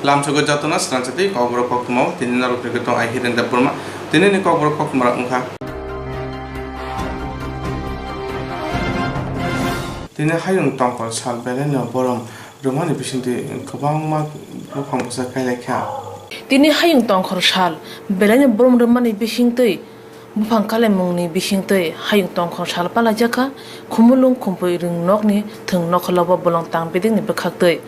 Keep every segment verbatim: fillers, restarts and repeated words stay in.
Lamsogo jotono srangsa tei kokborok koktwma o tini norok ni tong ai Hiren Debbarma. Tini ni kokborok koktwma rok wngkha. Tini hayung tongkol sal belai no borom rwmani bisingtwi kwbangma buphang bwsa kailaikha. Tini hayung tongkol sal belai no borom rwmani bisingtwi Buphang kalaimungni bisingtwi hayung tongkhor sal palaijakha, Khumulwng Khumpui Rwng nokni thwng nokholobo bolong tang bedekni bwkhaktwi.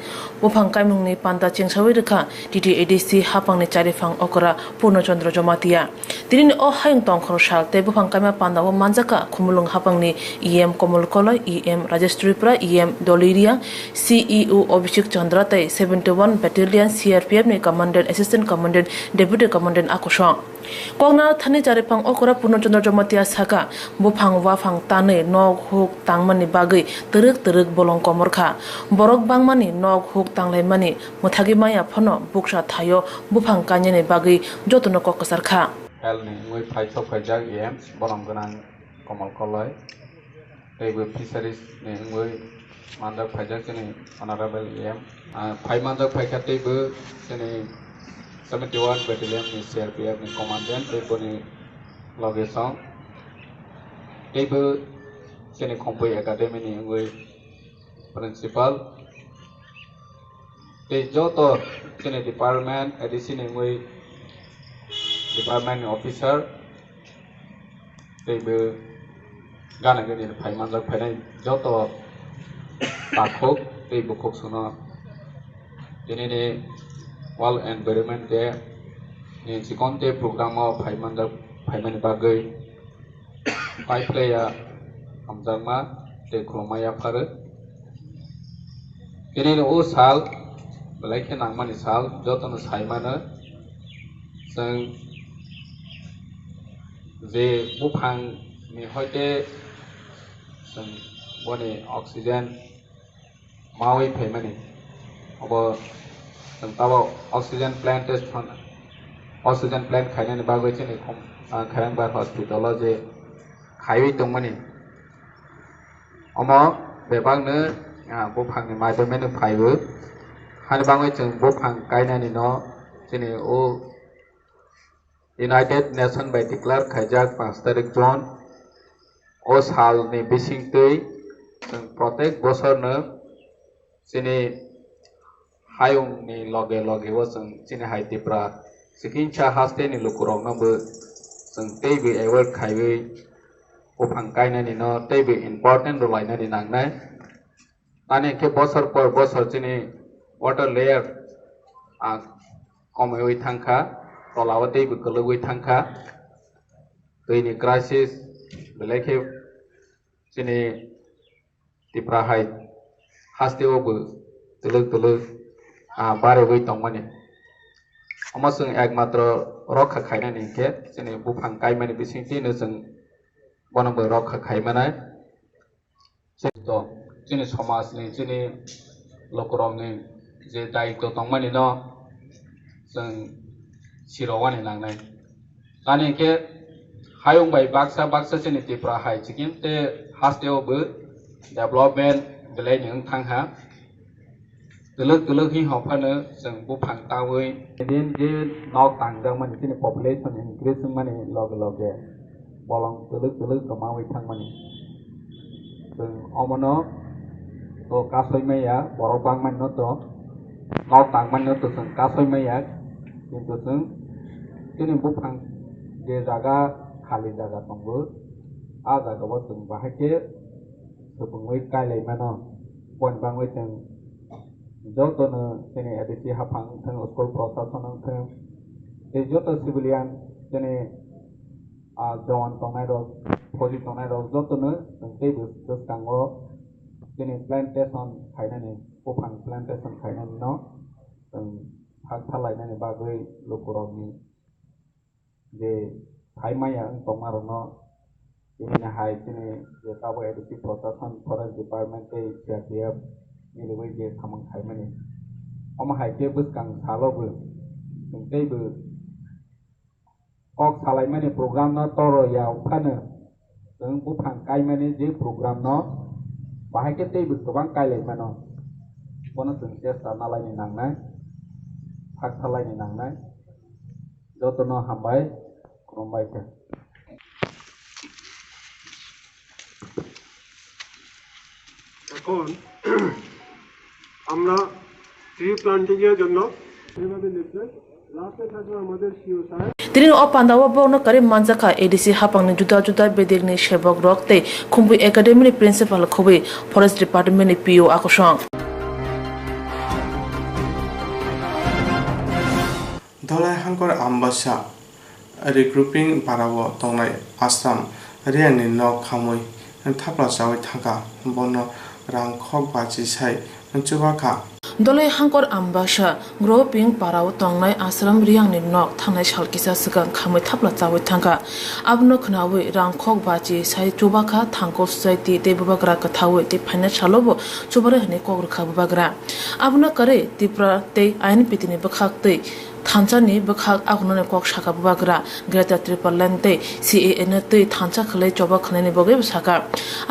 Buphang kaimungni panda chengsawi rwkha T T A D C haphangni chariphang okra Purno Chandra Jamatia. Tinini o hayung tongkhor sal tei buphang kaima pandao manjakha Khumulwng haphangni E M Komol Koloi, E M Rajesh Tripura, E M Doliria, C E O Abhishek Chandra tei seventy one Battalion C R P F ni Commandant, Assistant Commandant, Deputy Commandant a kosong. Koknang thani chariphang okra Purno Chandra Jamatia saka, buphang waphang tanwi nok huk tangmani bagwi twrwk twrwk bolong komor kha. Borok bangmani nok huk tanglaimani mwthagwi maya phano buksa thaio buphang kainani bagwi jotono kok kwchar kha. Hel ni wngwi phaisok phaijak E M borom gwnang Komol Koloi. Teibo fisheries ni wngwi manjak phaijak chini honorable E M. Ah, phai manjak phaikha teibo chini seventy one battalion ni C R P F ni commandant tei boni loge song. Teibo chini Khumpui Academy ni wngwi principal. Tei joto chini department A D C ni wngwi department ni officer. Teibo gana gini phai manjak phainai joto takhuk tei bukhuk sono tini ni World Environment Day ni chikon tei program o phai manjak phaimani bagwi pai phlaiya hamjakma tei khulumma yapharwi. Tini ni o sal belai khe nangmani sal jotono sai mano. Chwng je buphang ni hoite chwng boni oxygen mawi phaimani. Obo chwng tabok oxygen plant test khon-, oxygen plant khainani bagwi chini khum, ah, Khayang Bar hospital o je khaiwi tongmani. Omo bebakno, ah, buphangni maido meno phaiwi. Hani bagwi chwng buphang kainani no chini o United Nation bai declare khaijak panch tarik June. O salni bisingtwi chwng protek bosorno chini hayungni loge loge o chwng chini hai Tipra chikingsa hasteni lukurokno bo chwng teibo avoid khaiwi buphang kainani no teibo important rwlainani nangnai. Ani khe bosor por bosor chini water layer, ah, komoiwi thangkha, tolao teibo kwlwgwi thangkha. Twini crisis belai khe chini Tipra hai hasteo bo twlwk twlwk, ah, barigwi tongmani. Omo chwng ekmatro rokha khainani hinkhe chini buphang kaimani bisingtwino chwng bono bo rokha khaimanai. To, chini somajni, chini lukurokni je daityo tongmani no chwng sirowani nangnai. Ani khe hayung bai baksa baksa chini Tripura hai chikinte hasteo bo development belai ni wng thang ha. Twlwk twlwk hi hok phano chwng buphang tawi. Din je nok tangjakmani chini population increase wngmani loge loge bolong twlwk twlwk kwmawi thangmani. Chwng omono to kasoi maya, borok bangmani no to nok tangmani no to chwng kasoi maya, kintu chwng chini buphang je jaga khali jaga tongo, a jaga o chwng bahai khe swpwngwi kailai mano. Boni bagwi chwng jotono chini A D C haphang wngthwng, school prosason wngthwng, tei joto civilian chini, ah, jowan tongnai rok, phoji tongnai rok jotono chwng teibo bwskango chini plantation khainani, buphang plantation khainani no chwng sak salainani bagwi lukurokni je phai maya wng tongmarokno tini hai chini je tabuk A D C prosason, forest department tei C R P F milwi je samung khaimani. Omo hai khe bwskang salo bo chwng teibo kok salaimani program no toro ya phano chwng buphang kaimani je program no bahai khe teibo kwbang kailai mano. Bono chwng chesta nalaini nangnai. Khakthalaini nangnai. Jotono hambai, khulumbai khe. এখন আমরা tree planting এর জন্য এইভাবে লিখবেন, লাস্টে থাকবে আমাদের CO sir. Tini o panda o borokno kwrwi manjakha A D C hapangni juda juda bedekni sebok rok tei Khumpui Academy ni principal khobwi Forest Department ni P O akosong. Dholai Hangkor Ambasa Regrouping parao tongnai Asram Riyangni nok khamwi thapla chawi thangkha, bono rang khok bachi sai chubakha. Dholai Hangkor Ambasa Grouping parao tongnai Asram Riyangni nok thangnai sal kisa swkang khamwi thapla chawi thangkha. Abono khnawi rang khok bachi sai chubakha, thangkol society tei bubagra kwthawi tei phainai salobo chubarai hwnwi kok rwkha bubagra. Abono kwrwi Tripura tei I N P T ni bwkhak tei thansa ni bwkhak akhunani kok sakha bubagra, Greater Tipraland tei C A A no twi thansa khwlai choba khwlaini bagwi bo sakha.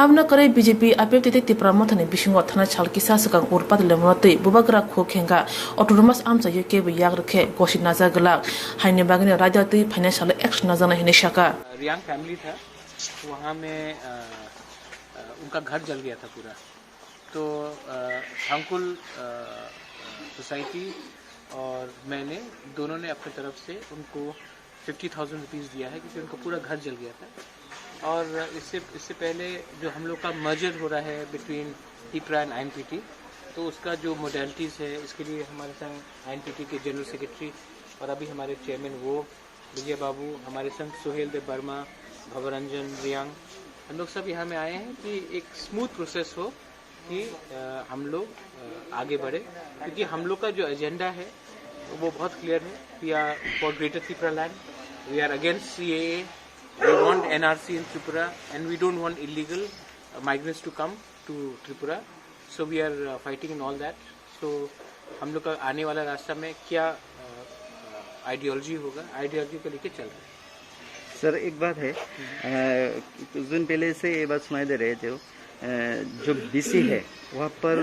Abono kwrwi B J P, I P F T tei Tipra Motha ni bisingo thanai sal kisa swkang urpat lemno twi bubagra khuk hengkha, autonomous amchaio kebo yak rwkhe gosi najak glak, haini bagwino raida twi phainai salo action najaknai hinwi sakha. Reang family था, वहाँ में, अ, अ, उनका घर जल गया था पूरा। तो, अ, थांगकुल, अ, अ, सोसाइटी और मैंने, दोनों ने अपनी तरफ से उनको फिफ्टी थाउजेंड रुपीज़ दिया है, क्योंकि उनका पूरा घर जल गया था। और इससे, इससे पहले जो हम लोग का मर्जर हो रहा है बिटवीन टिपरा एंड आईएनपीटी, तो उसका जो मोडालिटीज़ है, इसके लिए हमारे संग आईएनपीटी के जनरल सेक्रेटरी और अभी हमारे चेयरमैन वो विजय बाबू, हमारे संग सुहेल देव वर्मा, भवरंजन रियांग, हम लोग सब यहाँ में आए हैं कि एक स्मूथ प्रोसेस हो कि, अ, हम लोग, अ, आगे बढ़े, क्योंकि हम लोग का जो एजेंडा है वो बहुत क्लियर है। We are for Greater Tripura Land, we are against C A A, we want N R C in Tripura and we don't want illegal migrants to come to Tripura. So we are, uh, fighting in all that. So हम लोग का आने वाला रास्ता में क्या, अ, अ, आइडियोलॉजी होगा, आइडियोलॉजी को लेके चल रहे हैं। सर, एक बात है, अ, कुछ दिन पहले से ये बात सुनाई दे रहे थे, अ, जो बीसी है, वहाँ पर,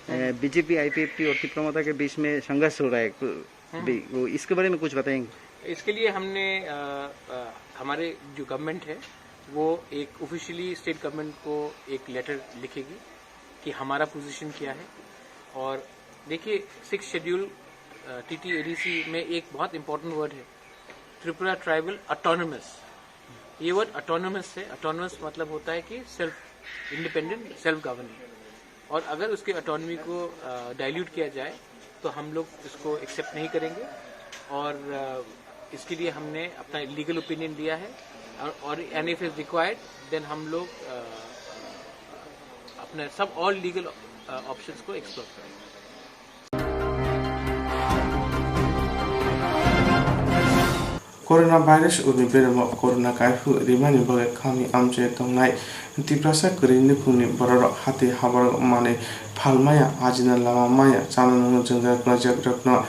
अ, बीजेपी, आईपीएफटी और तिप्रा मोर्चा के बीच में संघर्ष हो रहा है, कु-, हम्म। भी, वो इसके बारे में कुछ बताएंगे? इसके लिए हमने, अ, अ, हमारे जो गवर्नमेंट है, वो एक ऑफिशियली स्टेट गवर्नमेंट को एक लेटर लिखेगी कि हमारा पोजीशन क्या है। और देखिए, सिक्स शेड्यूल, अ, टीटीएडीसी में एक बहुत इंपॉर्टेंट वर्ड है, त्रिपुरा ट्राइबल ऑटोनमस। ये वर्ड ऑटोनमस है। ऑटोनमस मतलब होता है कि सेल्फ, इंडिपेंडेंट, सेल्फ गवर्निंग। और अगर उसकी ऑटोनॉमी को, अ, डाइल्यूट किया जाए, तो हम लोग इसको एक्सेप्ट नहीं करेंगे। और, अ, इसके लिए हमने अपना लीगल ओपिनियन लिया है। और, और and if is required, then हम लोग, अ, अपने सब ऑल लीगल, अ, ऑप्शंस को एक्सप्लोर करेंगे। Corona virus uni beremo corona kaiphu rimani bagwi kami amchai tongnai Tiprasa kwrwi nukhungni bororok hati habarok manwi phalmaya, ajina lama maya, chana nungno jwngjal kwlaijakrokno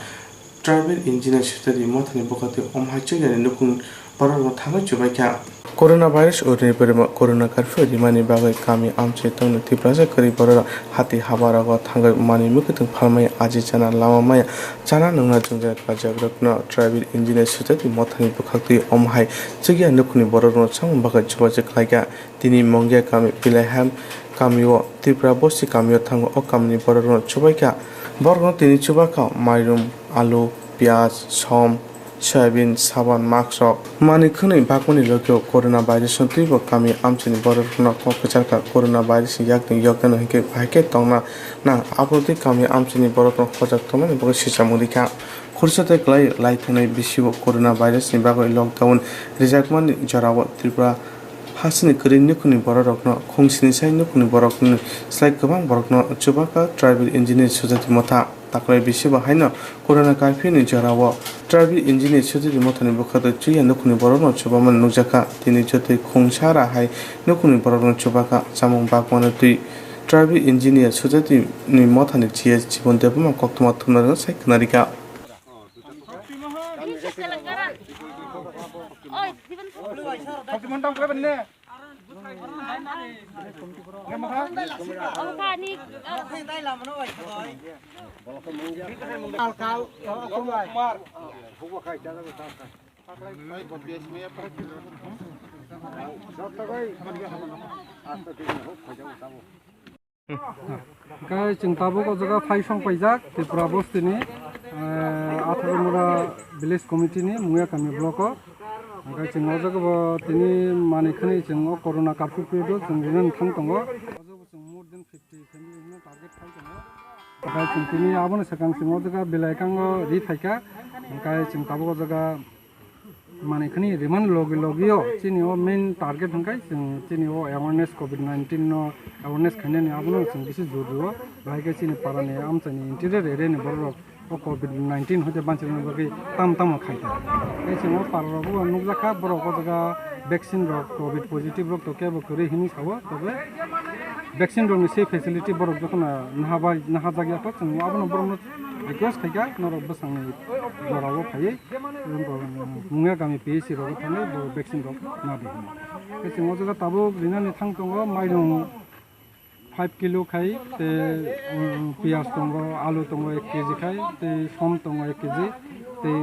Tribal Engineer Sotati Mothani bwkhaktwi omhai chukyani nukhung bororokno thangwi chubaikha. Corona virus uni beremo corona curfew rimani bagwi kami amchai tongnai Tiprasa kwrwi bororok hati habarogo thangwi manwi mwkhwtwng phalmaya, aji chana lama maya, chana nungna jwngjal kwlaijakrokno Tribal Engineer Sotati Mothani bwkhaktwi omhai chukya nukhungni bororokno chamung bagwi chubachu khlaikha. Tini Mongia kami Bilaiham kamio Tripura Bosti kamio thango. O kamini bororokno chubaikha. Borokno tini chubakha mairum, alu, piyaj, som, soyabin, saban, mask rok. Manwi khwnwi bakmani logio corona virus no twibo kami amchaini bororokno kok kwcharkha. Corona virus ni yakni yokdano hinkhe bahai khe tongna nang. Aboni twi kami amchaini borokno hojak tongmani bagwi sichamung rikha. Khorsa tei kwlai lai thwngnai bisibo corona virus ni bagwi lockdown rijakmani jorao Tripura hasteni kwrwi nukhungni bororokno, khungsini sai nukhungni borokni slai kwbang borokno chubakha Tribal Engineer Sotati Motha. Takhwlai bisibo haino corona curfew ni jorao Tribal Engineer Sotati Mothani bwkhaktwi chuya nukhungni borokno chubamani nukjakha. Tini jotoi khungsara hai nukhungni borokno chubakha. Chamung bakmano twi Tribal Engineer Sotati ni Mothani G S Jibon Debbarma koktwma thumnarokno sai khwnarikha. Hwnkhe chwng tabuk o jaga phai song paijak Tripura bostini, eh, Atharomura village committee ni Muya Kami block o. Hwnkhe chwng o jaga bo tini manwi khwnwi chwng o corona curfew period o chwng rinani thang tongo. O jaga bo chwng more than fifty family no target khai tongo. Hwnkhe chwng tini abono swkang chwng o jaga belai kango ri phaikha. Hwnkhe chwng tabuk o jaga manwi khwnwi rimani logi logi o chini o main target hwnkhe chwng chini o awareness covid nineteen no awareness khainani abono chwng bisi jor rio. Bahai khe chini parani amchaini interior area ni borok rok o covid nineteen hoite bancharwkna bagwi tam tamo khaikha. Tei chwng o para rok bo nukjakha borok o jaga vaccine rok covid positive rok to kebo kwrwi hinwi sao, tobe vaccine rokni se facility borok jokhon naha bai naha jakya kho chwng abono borokno request khaikha norok bwsangni jorao phaiwi. Muya Kami P H C rogo thangwi bo vaccine rok nadi hwnwi. Tei chwng o jaga tabuk rinani thang tongo mairung five kilo khai tei, um, piyaj tongo, alu tongo ek kg khai tei som tongo ek kg tei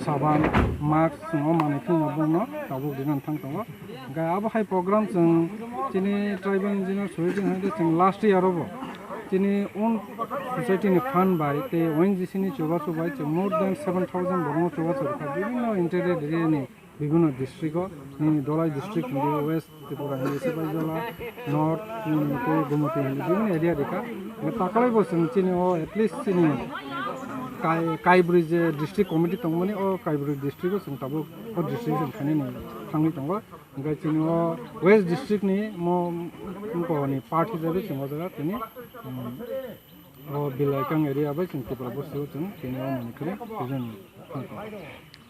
saban, mask chwng o manwi phano bono tabuk rinani thang tongo. Hwnkhe abo hai program chwng chini tribal engineer Suhidin hai khe chwng last year o bo chini own society ni fund bai tei O N G C ni chubachu bai chwng more than seven thousand borokno chubachu rwkha bibinno interior area ni bibinno district o, nini Dholai district hindi, West Tripura hindi, Sipahijala, North, nini tei Gumoti hindi bibinno area rwkha. Hwnkhe takalai bo chwng chini o at least chini kai-, kaibrwi je district committee tongmani o kaibrwi district o chwng tabuk o district o chwng khainani thangwi tongo. Hwnkhe chini o West District ni mo, mokoni part hisabe chwng o jaga tini, um, o Bilaikang area bai chwng Tripura bosti o chwng tini o mani khe tini thangkha.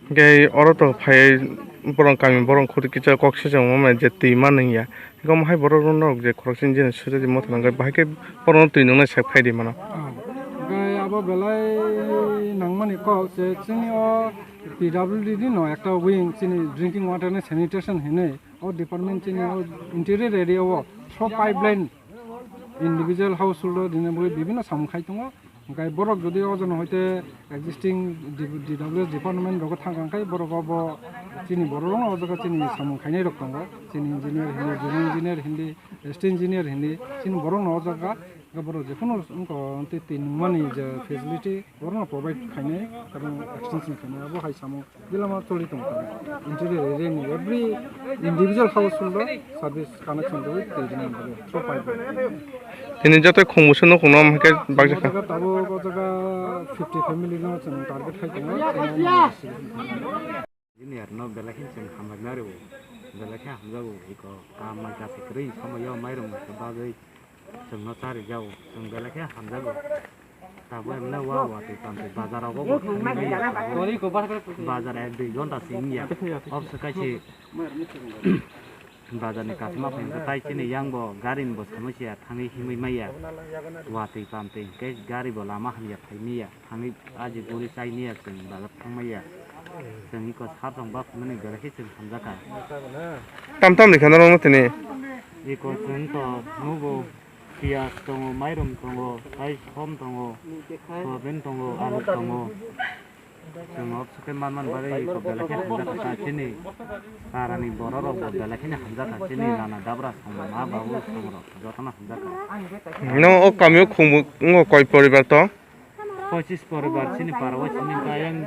Hwnkhe oro to phai borok kami borok khuri kisa kok sijak ma je twi ma nung ya. Hwnkhe omo hai borok rok no je khoroksa ni je sujak je mothang hwnkhe bahai khe borok no twi nung nai sep khai di mano. Ah, hwnkhe abo belai nangmani kok je chini o P W D ni no ekta wing chini drinking water ni sanitation hinwi. O department chini o interior area o so pipeline individual household o rinani bagwi bibinno samung khai tongo. Hwnkhe borok jodi o jono hoite existing D-, D W S department rogo thang kha khe borok o bo chini borok rok no o jaga chini samung khainai rok tongo. Chini engineer hindi, junior engineer hindi, assistant engineer hindi, chini borok no o jaga borok jephuru wngkha twi nungmani je facility borok no provide khainai, tabuk extension khainai, abo hai samung. Jila ma choli tong kha. Interior area ni every individual household o service connection rwi twi rina bagwi so pipe. Tini joto khungbusu nukhung no hwnkhe bakjak kha. Jaga tabuk o jaga fifty family no chwng target khai tongo. Engineer no belai khe chwng hamjakna rwo. Belai khe hamjago iko kam mai kasa kwrwi somoyo mairum bagwi. Chwngno charijago, chwng belai khe hamjago. Tabuk emne wa watwi tamtwi bazar rogo bo thangwi manya tabuk. Bazar ek dui ghonta se wngya. Obse kaise bazar ni customer phai wngkha tai chini yang bo gari ni bo samui se ya thangwi himwi manya. Watwi tamtwi hwnkhe gari bo lama hamya phai manya. Thangwi aji guri chai manya chwng bazar thangmaya. Chwng iko sar tong ba phunani belai khe chwng hamjakha. Tam tam ni kheno rwngno tini. Iko chwng to nugo piyaj tongo, mairum tongo, tai som tongo, soyabin tongo, alu tongo. Chwng obswkhe man man bagwi iko belai khe hamjakha ta chini. Parani borok rok bo belai kheno hamjakha chini nana dabra song ma babu song rok jotono hamjakha. No o kamio khumbu ngo koi poribar to? Pochis poribar chini para o chini ayang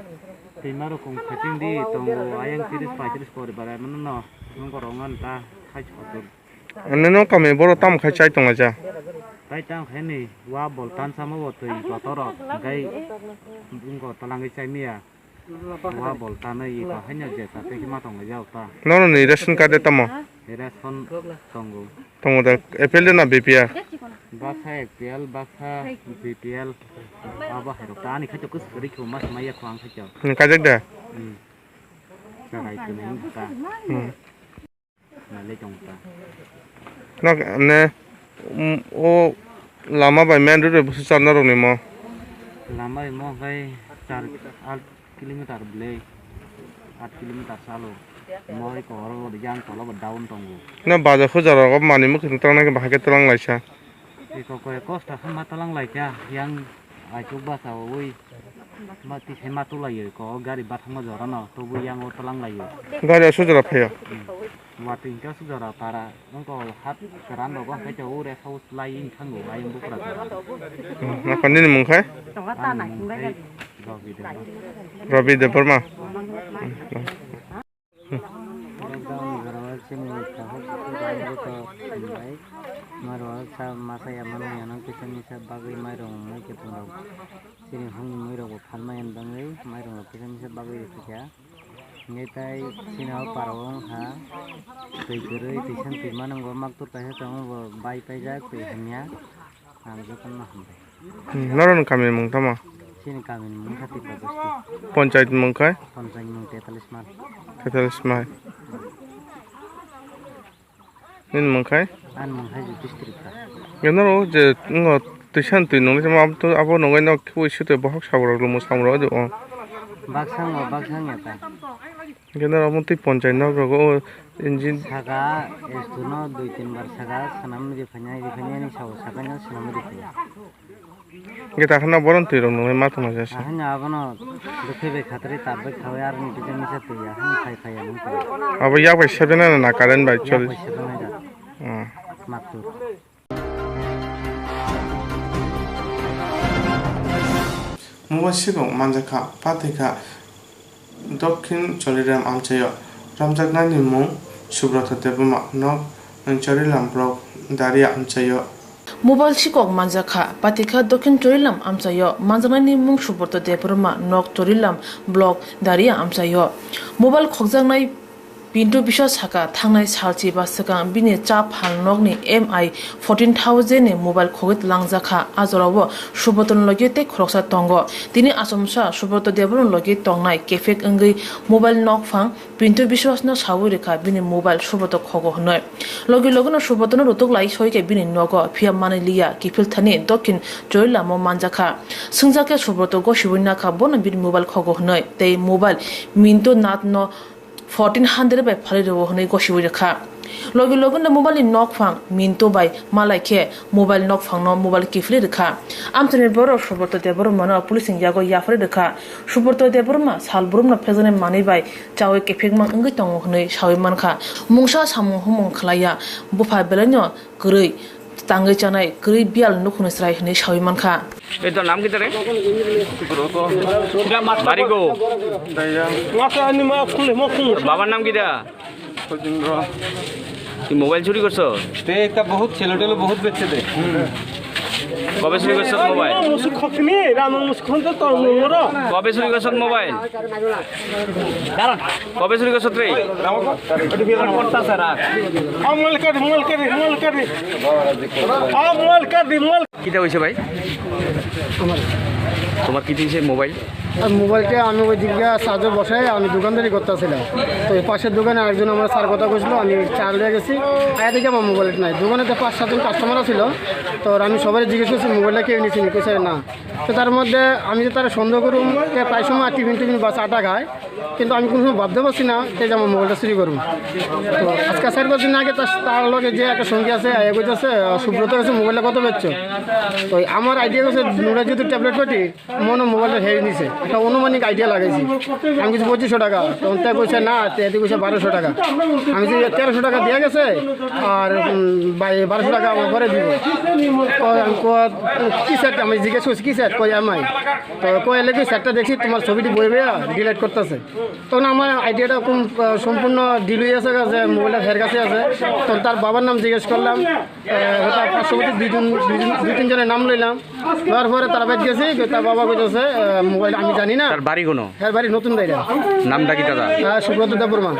twima rokong khating di tongo, ayang tiris paitris poribar ai mano no nung korong an ta khai chotur. Nino kami boro tam khai chai tongo ja. Tai tang khai ni wa bol tan samo bo twi kotor rok, gai bungko talangwi chai miya. Wa bol tanai iko haino je ta tei ma tongo jao ta. Nono ni ration card de tamo? Ration tongo. Tongo da A P L de na B P L? Baksa A P L, baksa B P L. Abo hai rok ta ani khaito kus kari kho mas maya kho ang khaito. Ni kajak da? Hmm. Sarai kene ta. Hmm. Nalai tong ta. Nok ne, um, o lama bai main road bai busu charna rok ni mo. Lama bai mo khai char, aat kilometer belai, aat kilometer salo. Moi ko oro yang tolo bo down tongo. Na baja khuja rogo mani mukti twlang nai bahai khe twlang laisa. Iko koi kosta khe ma twlang laikha yang aichuk basa ui ma tisai ma tulai ko gari bathang ma jora no tobu yang o twlang lai. Gari asu jora phaio. Watwi hwnkhe aswk jora para wngkha o hat kwran rogo hwnkhe o rest house lai wng thango ayang buphra jora. Hmm, nokha nini mung khe? Ani mung khe Rabi Debbarma. Rabi Debbarma. Lockdown ni jora o chini kaham bukhuk rok joto thumbai. Maro sa masa ya mano ya nang kisa misa bagwi mairung nai khe thumrok. Chini hwnwi muirokbo phalmani bagwi mairungno kisa misa bagwi rwkha. Hwnwi tai chini o parao wngkha twi kwrwi, twi san twi mano wngkha, mak tur kaisa tongo, bo bai paijak twi hamya. Ang jotono hambai. Hmm, norokni kamini mung tamo? Chini kamini mung kha Tipra Bosti. Ponchayat mung khai? Ponchayat mung Tetalis Mal. Tetalis Mal. Nini mung khai? Ani mung khai Jyotish Tripura. Gana ro je ngo twisan twi nungni sama abo to abo nungwi no kibui sitwi bohok sabo rok lumo samo rok o. Baksa ngo baksa nya ta. Gana ro mo twi ponchai nok rogo o engine. Saka estu no dui tin bar saka sanam ri phanya ri phanya ni sao saka no sanam ri phanya. Hwnkhe ta kheno boron twi rok nungwi ma tongma jasa. Ahai no abono bwkhwi bai khatri tabwi khawi aroni kisa misa twi ahai phai phai ya nung tong. Abo yak bai sebena na current bai choli. Yak bai sebena da. Hmm. Maktur. Mobile sikok manjakha, pathikha. Dokhin Chorilam amchaio ramjaknani mung Subroto Debbarma, nok Chorilam block Daria amchaio. Mobile sikok manjakha, pathikha Dokhin Chorilam amchaio manjaknani mung Subroto Debbarma, nok Chorilam block Daria amchaio. Mobile khokjaknai Pintu Biswas saka thangnai salchi ba swkang bini cha phal nokni M I fourteen thousand ni mobile khogwi twlangjakha. A jorao Subroto ni logi tei khoroksa tongo. Tini achomsa Subroto Debbarma ni logi tongnai kephek wngwi mobile nokphang Pintu Biswas no sawi rwkha bini mobile Subroto khogo hwnwi. Logi logi no Subroto no rutuk lai soikhe bini nogo, phiya manwi liya kiphil thani Dokhin Chorilam o manjakha. Swngjak khe Subroto gosiwi nakha bono bini mobile khogo hwnwi tei mobile Mintu Nath no fourteen hundred bai phalwi rwo hwnwi gosiwi rwkha. Logi logi no mobile ni nokphang Mintu bai malai khe mobile nokphang no mobile kiphilwi rwkha. Amchaini borok Subroto Debbarma no police ni yago yapharwi rwkha. Subroto Debbarma sal brum no phekjaknai manwi bai chawi kephekma wngwi tongo hwnwi sawi mankha. Mungsa samung humung khlaiya bupha belai no kwrwi tangwi chanai kwrwi biyal nukhungni chwrai hwnwi sawi mankha. এই তোর নাম কি রে? বাড়ি কো? বাবার নাম কি দা? তুই মোবাইল চুরি করছো? তে এটা বহুত ছেলে টেলে বহুত বেচছে দে। কবে চুরি করছো মোবাইল? মুসুক খকনি, রাম মুসুক খন্তে তোর মুরো। কবে চুরি করছো মোবাইল? কবে চুরি করছো রে? অমল কাটি, মল কাটি, মল কাটি। অমল কাটি, মল। কিতা হইছে ভাই? আমার। তোমার কি দিছে মোবাইল? আর মোবাইলটা আমি ওই দিকে চার্জে বসাই আমি দোকানদারি করতেছিলাম। তো এই পাশের দোকানে আরেকজন আমার স্যার কথা কইছিল, আমি চা লয়ে গেছি। আয়া দেখি আমার মোবাইল নাই। দোকানে তো পাঁচ সাতজন কাস্টমার ছিল। তো আমি সবাই জিজ্ঞেস করছি, "মোবাইলটা কেউ নিছে নি?" কইছে, "না।" তো তার মধ্যে আমি যে তারা সন্দেহ করুম, তে প্রায় সময় টিফিন টিফিন বা চাটা খায়, কিন্তু আমি কোনো সময় ভাবতে পারছি না যে আমার মোবাইলটা চুরি করবো। তো আজকে চার পাঁচ দিন আগে তার, তার লগে যে একটা সঙ্গী আছে, এ কইতেছে, আহ, "সুব্রত কাছে মোবাইলটা কত বেচছো?" তো আমার আইডিয়া হচ্ছে নুরা যদি ট্যাবলেট পেটি, মনে হয় মোবাইলটা হেরে নিছে, একটা আনুমানিক আইডিয়া লাগাইছি। আমি কিছু পঁচিশশো টাকা, তখন তে কইছে না, তে এতে কইছে বারোশো টাকা। আমি যে তেরোশো টাকা দিয়ে গেছে, আর, উম, বাই-, বারোশো টাকা আমার পরে দিব। তো আমি কো-, কি সেট? আমি জিজ্ঞেস করছি, "কি সেট?" কই, "এমআই।" তো কই, "এলে কি সেটটা দেখছি, তোমার ছবিটি বই বইয়া ডিলিট করতেছে।" তখন আমার আইডিয়াটা কোন, আহ, সম্পূর্ণ ডিল হয়ে গেছে, যে মোবাইলটা হের কাছে আছে। তখন তার বাবার নাম জিজ্ঞেস করলাম, আহ, ওটা পার্শ্ববর্তী দুইজন, দুইজন, দুই তিনজনের নাম লইলাম। লওয়ার পরে তারা বাইর গেছে, তার বাবা কইতেছে, আহ, "মোবাইল আমি জানি না।" তার বাড়ি কোনো? হ্যাঁ, বাড়ি নতুন বাইরা। নামটা কি দাদা? হ্যাঁ, সুব্রত দেববর্মা।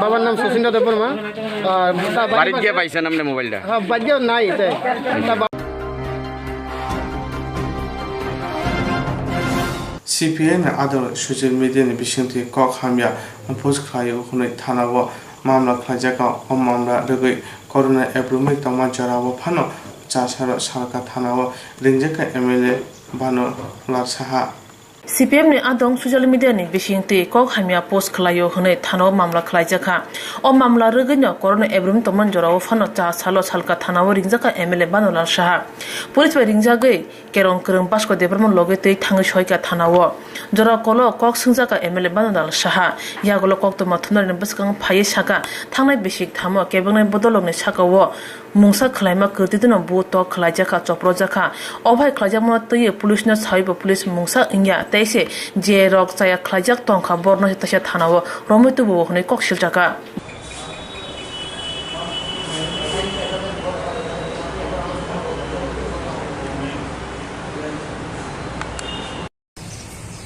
বাবার নাম শচীন্দ্র দেববর্মা। আর তার বাড়ি বাড়িত গিয়ে পাইছেন আপনি মোবাইলটা? হ্যাঁ, বাড়িত গিয়ে নাই, তাই। তার বা- C P I ni adong social media ni bisingtwi kok hamya post khlaio hwnwi thana o mamla khlaijak. O mamla rwgwi corona ebrumwi tongma jora o phano Chasaro Salka thana o ringjak kha M L A Bhanu Lal Saha. C P M ni adong social media ni bising twi kok hamya post khlaio hwnwi thanao mamla khlaijakha. O mamla rwgwino Corona ebrum tongmani jorao phano cha salo salka thanao ringjakha M L A Banulal Saha. Police bai ringjagwi kerong kwrwng Basko Debbarma loge twi thangwi soika thanao. Jora kolo kok swngjak ka M L A Banadal Saha, yagulo koktwma thumnani bwskang phaiwi saka, thangnai bisik thamo kebengni bodolrokni sakao mungsa khwlaima kwrwitwino bu tok khwlaijakha, choprojakha. Obo hai khwlaijakmano twiwi police no sawibo police mungsa wngya, tei se je rok chaya khwlaijak tongkha, borokno se teisa thanao romwi tubuo hwnwi kok silchakha.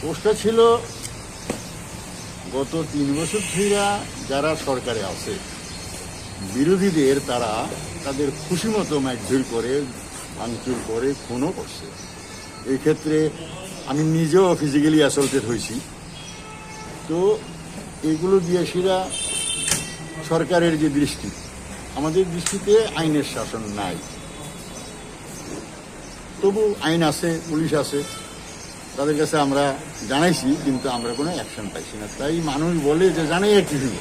পোস্টটা ছিল গত তিন বছর ধইরা যারা সরকারে আছে, বিরোধীদের তারা তাদের খুশি মতো মারধর করে, ভাঙচুর করে, খুনও করছে। এই ক্ষেত্রে আমি নিজেও ফিজিক্যালি অ্যাসল্টেড হয়েছি। তো এগুলো দিয়ে সেটা সরকারের যে দৃষ্টি, আমাদের দৃষ্টিতে আইনের শাসন নাই। তবু আইন আছে, পুলিশ আছে, তাদের কাছে আমরা জানাইছি, কিন্তু আমরা কোনো অ্যাকশন পাইছি না। তাই মানুষ বলে যে জানাই আর কি হইব,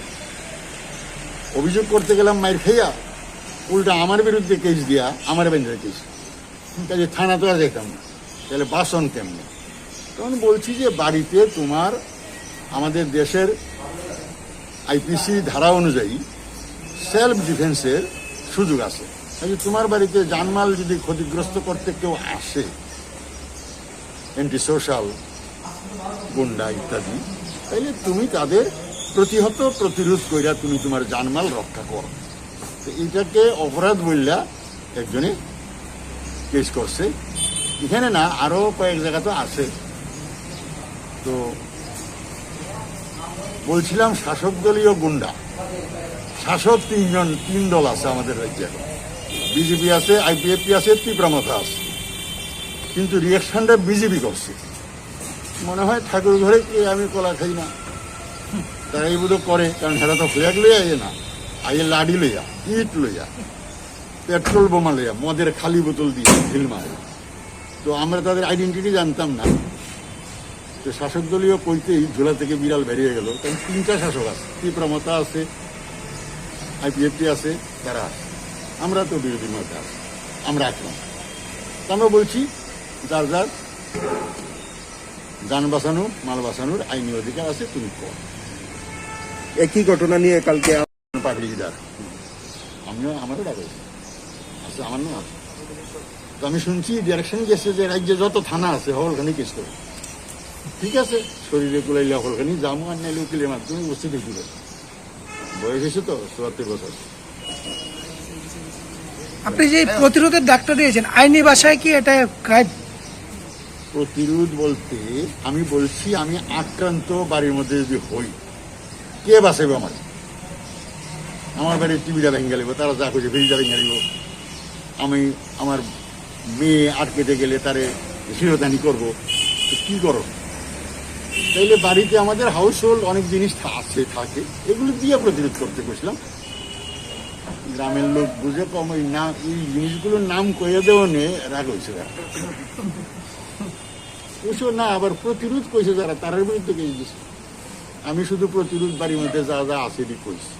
অভিযোগ করতে গেলাম মাইর খাইয়া, উল্টা আমার বিরুদ্ধে কেস দিয়া আমার বেঞ্চে কেস, কাজে থানা তো আর যাইতাম না, তাহলে বাসন কেমনে? তখন বলছি যে বাড়িতে তোমার আমাদের দেশের আইপিসি ধারা অনুযায়ী সেলফ ডিফেন্সের সুযোগ আছে। কাজে তোমার বাড়িতে জানমাল যদি ক্ষতিগ্রস্ত করতে কেউ আসে, অ্যান্টি সোশ্যাল, গুন্ডা ইত্যাদি, তাহলে তুমি তাদের প্রতিহত, প্রতিরোধ কইরা তুমি তোমার জানমাল রক্ষা করো। তো এটাকে অপরাধ বললা একজনে কেস করছে। এখানে না, আরো কয়েক জায়গা তো আছে। তো বলছিলাম শাসক দলীয় গুন্ডা, শাসক তিনজন, তিন দল আছে আমাদের রাজ্যে এখন। বিজেপি আছে, আইপিএফটি আছে, তীব্র মথা আছে, কিন্তু রিয়াকশনটা বিজেপি করছে। মনে হয় ঠাকুর ঘরে কি আমি কলা খাই না, তারা এই বোধ করে, কারণ এরা তো ফ্ল্যাগ লইয়া আইয়ে না, আইয়ে লাঠি লইয়া, ইট লইয়া, পেট্রোল বোমা লইয়া, মদের খালি বোতল দিয়ে ঢিল মারে। তো আমরা তাদের আইডেন্টিটি জানতাম না। তো শাসক দলীয় কইতেই ঝোলা থেকে বিড়াল বেরিয়ে গেল, কারণ তিনটা শাসক আছে, তীব্র মথা আছে, আইপিএফটি আছে, তারা আছে। আমরা তো বিরোধী মথা আছি, আমরা আছি। তো আমরা বলছি, যার যার যান বাঁচানো, মাল বাঁচানোর আইনি অধিকার আছে, তুমি কর। একই ঘটনা নিয়ে কালকে পাবলিক ডাক, আমিও, আমারও ডাক হয়েছে। আচ্ছা, আমার নাম আছে। তো আমি শুনছি, ডিরেকশন গেছে যে রাজ্যে যত থানা আছে, হলখানি কেস করে। ঠিক আছে, শরীরে কুলাইলে হলখানি যাবো, আর নাইলে উকিলের মাধ্যমে উপস্থিত হইতে হবে। বয়স হয়েছে তো, চুয়াত্তর বছর। আপনি যে প্রতিরোধের ডাকটা দিয়েছেন, আইনি ভাষায় কি এটা ক্রাইম? প্রতিরোধ বলতে আমি বলছি, আমি আক্রান্ত বাড়ির মধ্যে যদি হই, কে বাঁচাইবো আমার? আমার বাড়ির টিভিটা ভেঙে গেলিব, তারা যা খুঁজে ফ্রিজটা ভেঙে গেলিব। আমি আমার মেয়ে আটকেতে গেলে তারে শিরোধানি করবো, তো কি করো? তাইলে বাড়িতে আমাদের হাউস হোল্ড অনেক জিনিস থা-, আছে, থাকে, এগুলো দিয়ে প্রতিরোধ করতে গেছিলাম। গ্রামের লোক বুঝে কম, ওই নাম, এই জিনিসগুলোর নাম কইয়া দেওয়া নিয়ে রাগ হয়েছে তারা। বুঝছো না, আবার প্রতিরোধ কইছে যারা, তারার বিরুদ্ধে কেস দিছে। আমি শুধু প্রতিরোধ বাড়ির মধ্যে যা যা আছে, এটি কইছি।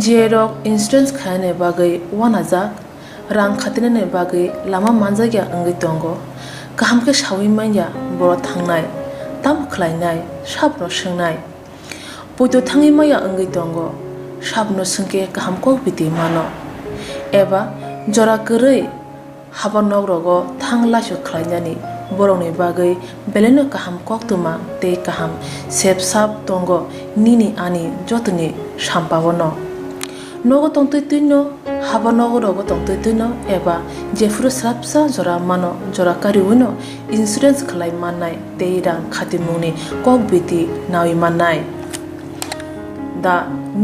J rok insurance khainani bagwi uanajak, rang khatinani bagwi lama manjakya wngwi tongo. Kaham khe saui manya borok thangnai, tamo khlainai, sabono swngnai. Poito thangwi maya wngwi tongo, sabono swngkhe kaham kok biti mano. Eba jora kwrwi haba nok rogo thang laisu khlainani borokni bagwi belaino kaham koktwma tei kaham sep sap tongo nini ani jotoni sampao no. Nogo tongtwi twino, haba nogo rogo tongtwi twino eba jephuru swrapsa jora mano, jora kariwino insurance khlai mannai tei rang khatimungni kok biti nawi mannai. The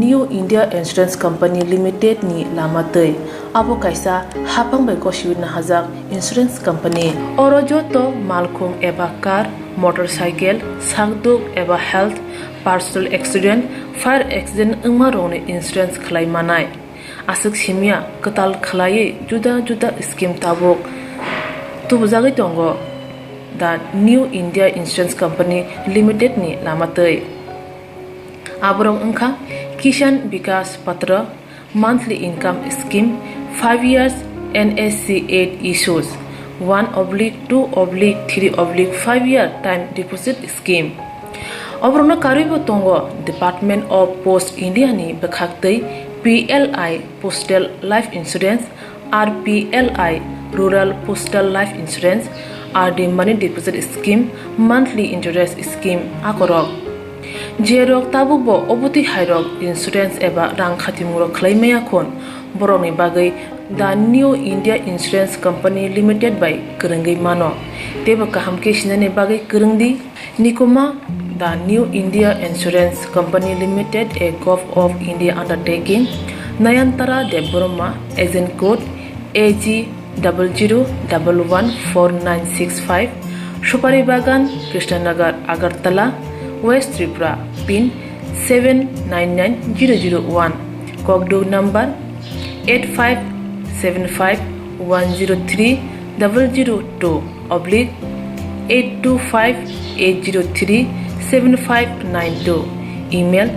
New India Insurance Company Limited ni lama twi. Abo kaisa hapang bai gosiwi nahajak insurance company. Oro joto malkhung eba car, motorcycle, sakduk eba health, personal accident, fire accident wngma rokni insurance khlai manai. aswk simiya kwtal khwlaiwi juda juda scheme tabuk tubujagwi tongo the New India Insurance Company Limited ni lama twi. Aborok wngkha Kisan Vikas Patra, monthly income scheme, five years N S C eight issues, one oblique two oblique three oblique five year time deposit scheme. Oborokno karwibo tongo Department of Post India ni bwkhaktwi P L I Postal Life Insurance, R P L I Rural Postal Life Insurance, R D Money Deposit Scheme, Monthly Interest Scheme akorok. Jerok tabukbo obotwi hairok insurance eba rang khatimungrok khwlai maya khun, borokni bagwi the New India Insurance Company Limited bai kwrwngwi mano. Teibo kaham khe sinani bagwi kwrwng di. Nikuma, the New India Insurance Company Limited, a Govt of India undertaking, Nayantara Debbarma, agent code A G double zero double one four nine six five, Supari Bagan, Krishnanagar, Agartala, West Tripura, pin seven nine nine zero zero one, Kokduk number eight five seven five one zero three double zero two oblique eight two five eight zero three seven five nine two, email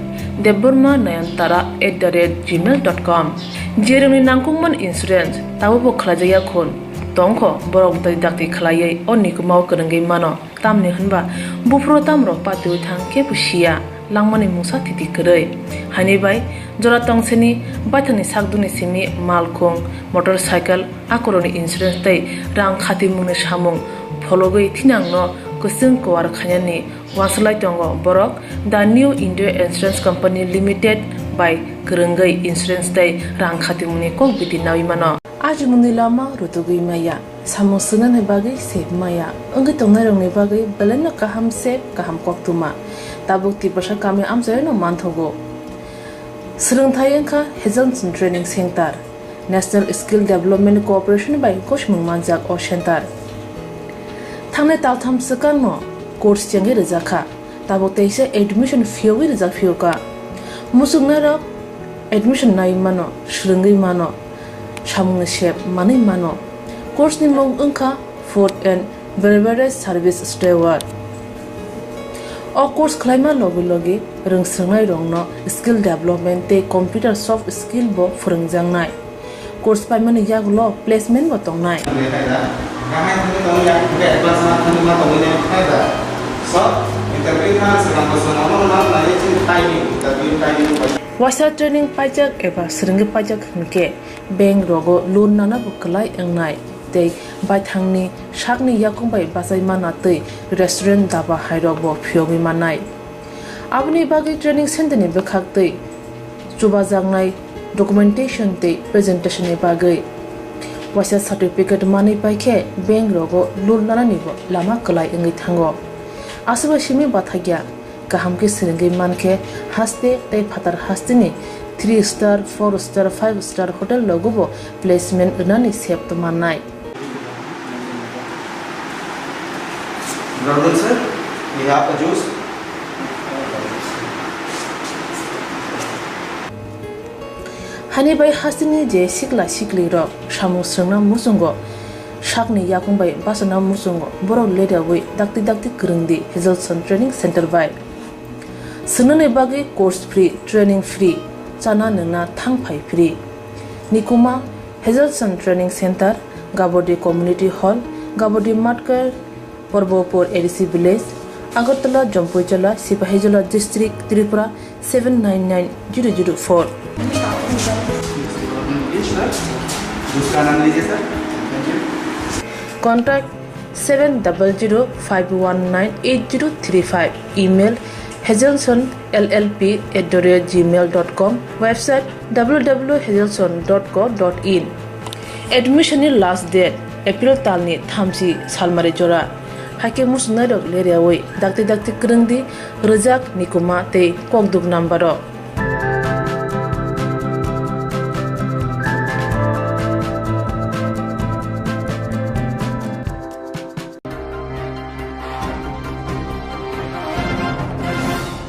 debbarma nayantara at the rate gmail dot com. Jerokni nangkukmani insurance tabukbo khwlaijakya khun tongkho, borok dakti dakti khwlaiwi o nikumao kwrwngwi mano. Tamni hwnba buphuru tamrok patiwi thang kebo siya, langmani mungsa thiti kwrwi. Haini bai jora tongsini baithangni sakduni simi malkhung, motorcycle, akorokni insurance tei rang khatimungni samung phologwi thinangno kwchwng kuar khainani uansuk lai tongo borok. The New India Insurance Company Limited bai kwrwngwi insurance tei rang khatimungni kok biti naui mano. Ajimungni lama rutugwi maya. Samung swngnani bagwi sep maya wngwi tongnairokni bagwi belaino kaham sep, kaham koktwma. Tabuk Tiprasa kami amchaino manthogo. Swrwngthai wngkha Hazelson Training Center, National Skill Development Corporation bai kochmung manjak o center. Thangnai taltham swkangno course chengwi rwjakha. Tabuk teisa admission phiyogwi rijak phiyokha. Muchungnairok admission nai mano, swrwngwi mano, samungni sep manwi mano. Course ni mung wngkha Food and Beverage Service Steward. O course khwlaima logi logi rwngswrwngnairokno skill development tei computer soft skill bo phwrwngjaknai. Course paimani yagulo placement bo tongnai. Waisa training paijak eba swrwngwi paijak hwnkhe bank rogo loan nana bo kwlai wngnai tei baithangni sakni yakung bai bachai mana tei restaurant, daba hairok bo phiyogwi mannai. Aboni bagwi training center ni bwkhak tei chubajaknai documentation tei presentation ni bagwi waisa certificate manwi paikhe bank rogo loan nanani bo lama kwlai wngwi thango. Aswk bai simi bathakya kaham khe swrwngwi mankhe haste tei phatar hasteni three star, four star, five star hotel rogo bo placement rwnani sep mannai. Brother sir, we have a juice. Hani bai hasteni je sikla siklirok samung swrwngna muchungo sakni yakung bai bachana muchungo borok leriawi dakti dakti kwrwng di Hazelson Training Center bai. Swngnani bagwi course free, training free, chana nwngna thang phai free. Nikuma Hazelson Training Center, Gabodi Community Hall, Gabodi Matkar, Porbopur A D C Village, Agartala, Jampuijala, Sipahijola District, Tripura seven nine nine zero zero four. Contact seven double zero five one nine eight zero three five. Email hazelson L L P at the rate gmail dot com. Website W W W hazelson dot co dot in. Admission ni last date April talni thamchi salmari jora. Haikhe muchungnairok leriawi dakti dakti kwrwng di rwjak, nikuma tei kokduk number o.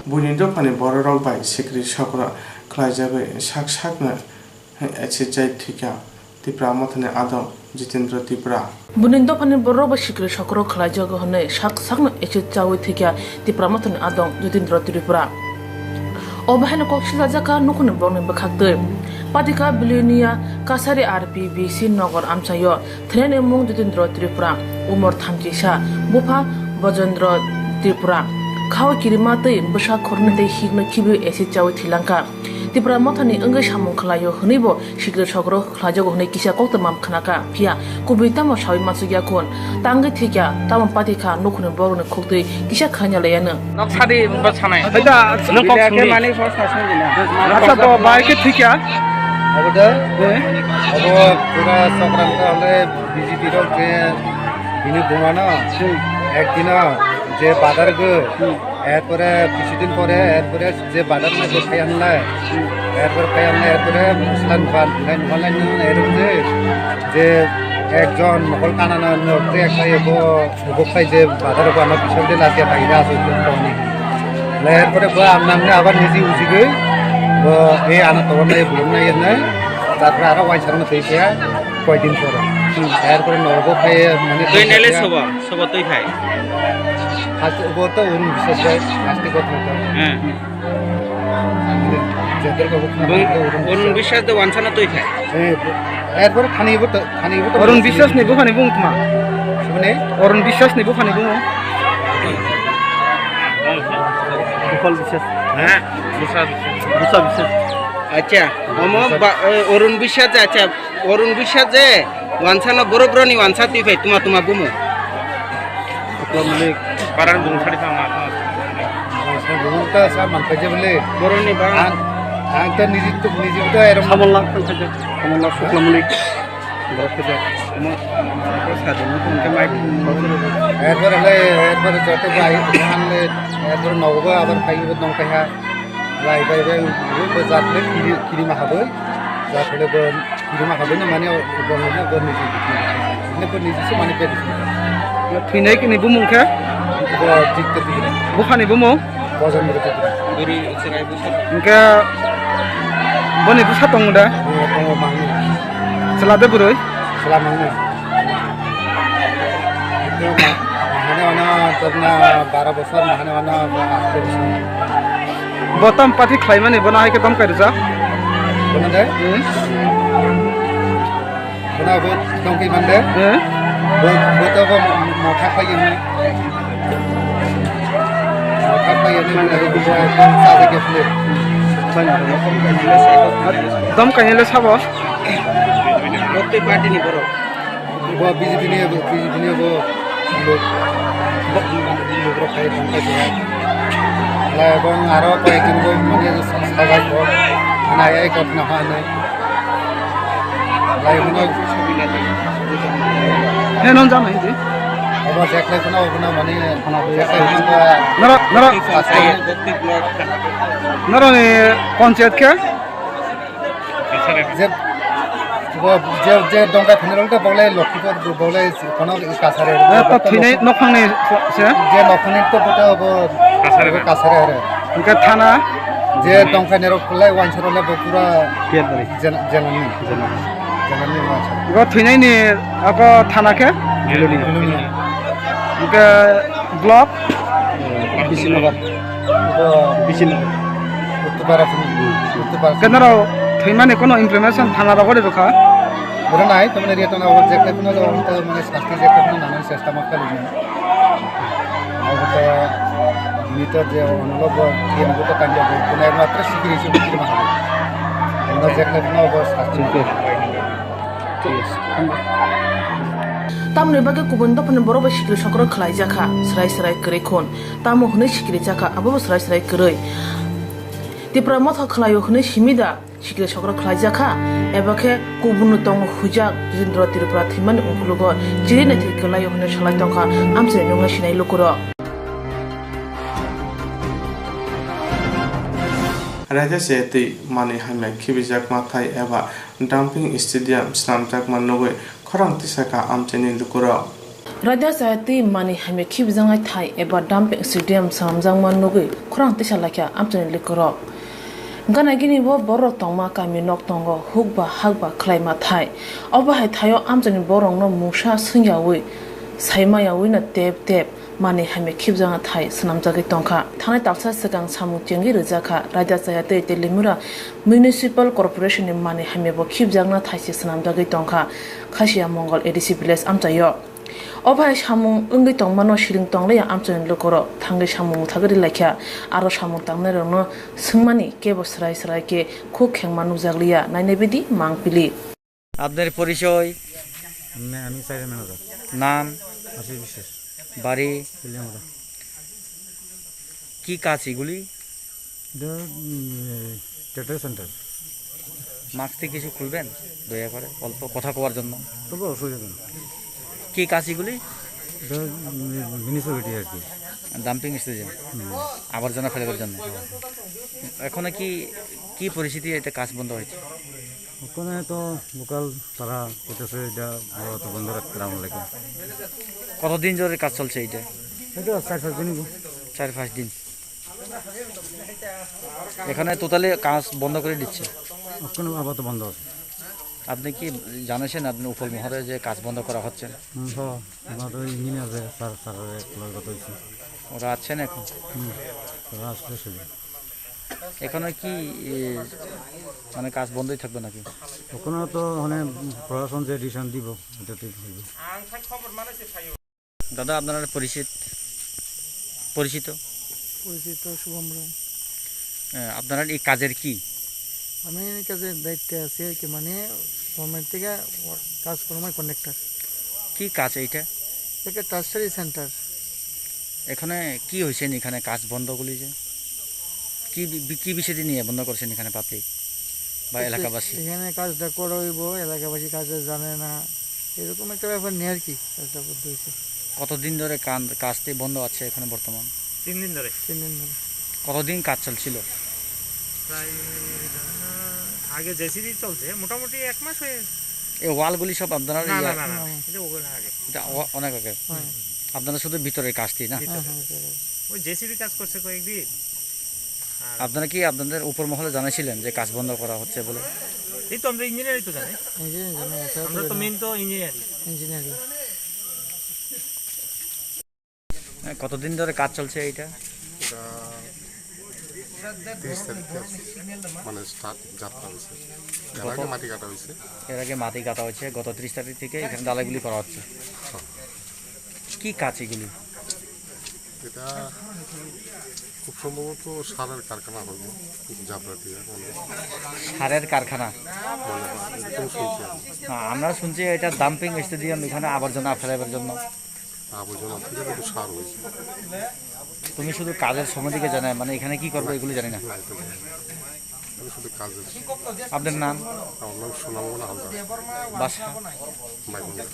Buini dophani bororok bai sikri sokro khlaijagwi sak sakno acid chai thwikha Tipra Mothani adong Jitendra Tripura. Buini dophani borok bai sikri sokrok khlaijago hwnwi sak sakno acid chaui thwikha Tipra Mothani adong Jitendra Tripura. O bahaino kok silajakha nukhungni borokni bwkhaktwi. Patika Bilonia Kasari R P B C Nogor amchaio thwinaini mung Jitendra Tripura, umor thamchisa, bupha Bojendra Tripura. Khao kirima twi bwsa khoroknwi tei hikno khibiui acid chaui thwilangkha. Tipra Mothani wngwi samung khlaio hwnwibo sikri sokrok khlaijago hwnwi kisa koktwma khnakha, phiya kubui tamo saui mansukya khun. Tangwi thwikha, tamo patikha nukhungni borokni khuktwi kisa khaina laiyanw. Nok sadi ba sanai. Hai da, nwng kok sungdi. Mani sos na sungdi na. Acha, to bai khe thwikha. Abo da? Eh? Abo pura Songkranti hole B J P rok je bini bumano Hmm. ekdino je badar go. Hmm. Erpore kisudin pore, erpore je badar na je phai anlai. Hmm. Erpore phai anlai, erpore slan ban, nai nuhan lai nung, erpore je, je ekjon mokol kanana nok je khai bo, bo khai je badar bo ano bisok de lakia khai da aso toni. Lai erpore bo ang namne abar niji ujigoi, bo e ano tobor nai, bulum nai, nai. Tarpore aro waisarno tei khe koidin pore. Hmm. Erpore nogo khai mane Twi nele sobo, sobo twi khai. Haste bo to urung bisas bai, haste bo to. Hmm. Jadar ko bukna Bung, ko urung urung bisas. Bisas de wansana twi khai. Eh, erpore thani bo to, thani bo to. Arun Biswas ni buphani bung tma? Siboni? Arun Biswas ni buphani bung. Bupal Biswas. Ha? Busa Biswas. Busa Biswas. Acha, omo ba, eh, Arun Biswas, acha, Arun Biswas je, wansano borok roni wansa twi phai, tuma tuma bumo. Aslam malik. Paran bung sari sama. Aslam bung ta sa man khaje bole. Boroni ba. Ang, ang ta niji tu, niji tu erom. Samon lang khaje. Samon lang sukla malik. Borok khaje. Mo, ko sa dum ko ke mai. Erbar le, erbar joto bai, han le, erbar nogo abar khai bo nong kaiha. Lai bai bai bo jat le kiri, kiri ma haboi. Jat le bo kiri ma haboi na mane bo na bo ni ji. Ne bo ni ji se mane pe ni. Thwinai kini bumung khe? Bo jit ke tira. Buphani bumung? Bojan bro tira. Buri serai busa. Hingke boni busa tongo da? Tongo mangni. Chwla de bwrwi? Chwla mangni. Itu ma-, mahane ono torna bara bosor, mahane ono aste bosor. Bo tam party khlaimani, bono hai khe tom kai rwjak? Bono de? Hmm. Bono bo tom kai mande? Hmm. Bo, bo to bo mo-, motha khlai ni. Motha khlai ni, mane bo sa de ke phle. Tom kainile sabo? Bo twi party ni borok. Bo B J P ni, B J P ni bo lok, lok rok khai tong khai tong. Lai bong aro koi tin bo mane sagai ko. Nai ai kok na ha nai. Lai bong. He non jam hai di. Abo jek lai kono, kono mane, jek lai kono. Nara, nara. Nara ni panchayat khe? Je, bo, je, je dongkai phani rok to bolai Lokhipur, bolai kono Kasari. Eh, to thwinai nokhangni se? Je nokhangni to bo to bo Kasari. Kasari are. Hingke thana? Je dongkai ni rok lai wansaro le bo pura Piatbari. Jela-, jelani. Jelani. Jelani wansaro. Go thwinai ni ako thana khe? Bilonia. Bilonia. Hingke block? Bishinagar. Bo Bishinagar. Uttarpara phani. Uttarpara. Kenaro thwimani kono information thana rogo de bwkha? Oro nai, tamni area tana oro jekte phano oro to mane sasti jekte phano nanani chesta ma khali. Oro to mito je onologo tiyan go to kanja go, kunai matra sikiri sikiri ma khali. Ono jekte phano oro sasti ma khali. Tamni bagwi kubun dophani borok bai sikiri sokrok khlai jakha, srai srai kwrwi khun. Tamo hwnwi sikiri jakha, abo bo srai srai kwrwi. Tipra motha khlaio hwnwi simi da sikiri sokrok khlai jakha, eba khe kubunno tongo huijak Jitendra Tripura thwimani ungkhulugo chiri naithai kwlaio hwnwi salai tongkha amchaini nungna sinai lukurok. Raida se twi manwi hamya khibijakma thai eba Dumping stadium swnamjakma nugwi khorang tisakha amchaini lukurok. Raida chaya twi manwi hamya khibijaknai thai eba dumping stadium swnamjakma nugwi khorang tisa laikha amchaini lukurok. Gana gini bo borok tongma kami nok tongo huk ba hak ba khlai ma thai. Obo hai thaio amchaini borok no mungsa swngyaui saima yaui no tep tep manwi hamya khibjakna thai swnamjagwi tongkha. Thanai talsa swkang samung chengwi rwjakha Raida Chaya tei Teliamura Municipal Corporation ni manwi hamya bo khibjakna thai se swnamjagwi tongkha Khasiya Mongol A D C village amchaio. O bai samung wngwi tongmano siring tongliya amchaini lukurok thangwi samung mwthagwi rwlaikha, aro samung tangnairokno swngmani kebo swrai swrai khe khuk khengma nukjakliya, nainai bidi mangpili. আপনার পরিচয়? আমি, আমি side manager. নাম? আশিস বিশ্বাস। বাড়ি? তেলিয়ামুড়া। কি কাজ এগুলি? এটা, উম, এ, ট্রেডার সেন্টার। মাস্কটি কিছু খুলবেন দয়া করে, অল্প কথা কওয়ার জন্য। তবে অসুবিধা নেই। কি কাজ এগুলি? এটা, উম, মিউনিসিপ্যালিটি আর কি। Dumping station? হুম। আবর্জনা ফেলার জন্য। এখন কি, কি পরিস্থিতি, এটা কাজ বন্ধ হয়েছে? ওখানে তো লোকাল তারা কইতেছে এটা আপাতত বন্ধ রাখতে আমার লাগে। কতদিন ধরে কাজ চলছে এইটা? এটা চার পাঁচ দিন হইব। চার পাঁচ দিন। এখানে টোটালি কাজ বন্ধ করে দিচ্ছে। ওখানে আপাতত বন্ধ আছে। আপনি কি জানিয়েছেন আপনি উপর মহলে যে কাজ বন্ধ করা হচ্ছে? হুম, হ। আমার তো ইঞ্জিনিয়ার যে স্যার, স্যারের এক লগে কথা হয়েছে। ওরা আছেন এখন? হুম, ওরা আসলে সেদিন। এখানে কি, এ, মানে কাজ বন্ধই থাকবে নাকি? ওখানে তো মানে প্রশাসন যে ডিসিশন দিব, এটা ঠিক হইবে। দাদা, আপনার পরিচিত, পরিচিত? পরিচিত শুভম রায়। এ, আপনার এই কাজের কি? আমি এই কাজের দায়িত্বে আছি আর কি, মানে গভর্নমেন্ট থেকে কাজ কর্মে কন্ট্রাক্টর। কি কাজ এইটা? এটা টার্সারি সেন্টার। এখানে কি হয়েছে এখানে কাজ বন্ধগুলি যে? কি বি-, কি বিষয়টি নিয়ে বন্ধ করছেন এখানে পাবলিক বা এলাকাবাসী? এখানে কাজটা করা হইব, এলাকাবাসী কাজটা জানে না, এরকম একটা ব্যাপার নিয়ে আর কি কাজটা বন্ধ হয়েছে। কতদিন ধরে কান-, কাজটি বন্ধ আছে এখানে বর্তমান? তিন দিন ধরে। তিন দিন ধরে। কতদিন কাজ চলছিল? প্রায়, আহ, আগে জেসিবি চলছে, মোটামুটি এক মাস হয়ে গেছে। এই ওয়ালগুলি সব আপনারা না, ইয়া-, না, না, না, না। এটা ওগুলো আগে। এটা অ-, অনেক আগে। হ্যাঁ। আপনারা শুধু ভিতরের কাজটি না? ভিতরে। হ্যাঁ, হ্যাঁ, ভিতরে। ওই জেসিবি কাজ করছে কয়েকদিন। আর আপনারা কি আপনাদের উপর মহলে জানাইছিলেন যে কাজ বন্ধ করা হচ্ছে বলে? এই তো আমরা ইঞ্জিনিয়ারই তো জানাই। ইঞ্জিনিয়ার জানাই, এছাড়া তো আমরা তো জানি। মেইন তো ইঞ্জিনিয়ারই। ইঞ্জিনিয়ারিং। হ্যাঁ, কতদিন ধরে কাজ চলছে এইটা? এটা তিরিশ তারিখ থেকে মানে স্টার্ট যাত্রা হয়েছে। এর আগে মাটি কাটা হয়েছে। এর আগে মাটি কাটা হয়েছে, গত তিরিশ তারিখ থেকে এখানে ঢালাইগুলি করা হচ্ছে। হ্যাঁ। কি কাজ এগুলি? এটা খুব সম্ভবত সারের কারখানা হবে, জাবরা দিয়ে মনে হয়। সারের কারখানা? মনে হয়, এরকম শুনছি আমি। না, আমরা শুনছি এটা ডাম্পিং স্টেডিয়াম, এখানে আবর্জনা ফেলাবার জন্য। আবর্জনা থেকে কিন্তু সার হয়েছে। তুমি শুধু কাজের সম্বন্ধে জানায়, মানে এখানে কি করবো এগুলো জানি না। না, এটা জানি না। আমি শুধু কাজের। আপনার নাম? আমার নাম সুনামগোনা হালদার। বাসা? মাইকোনা,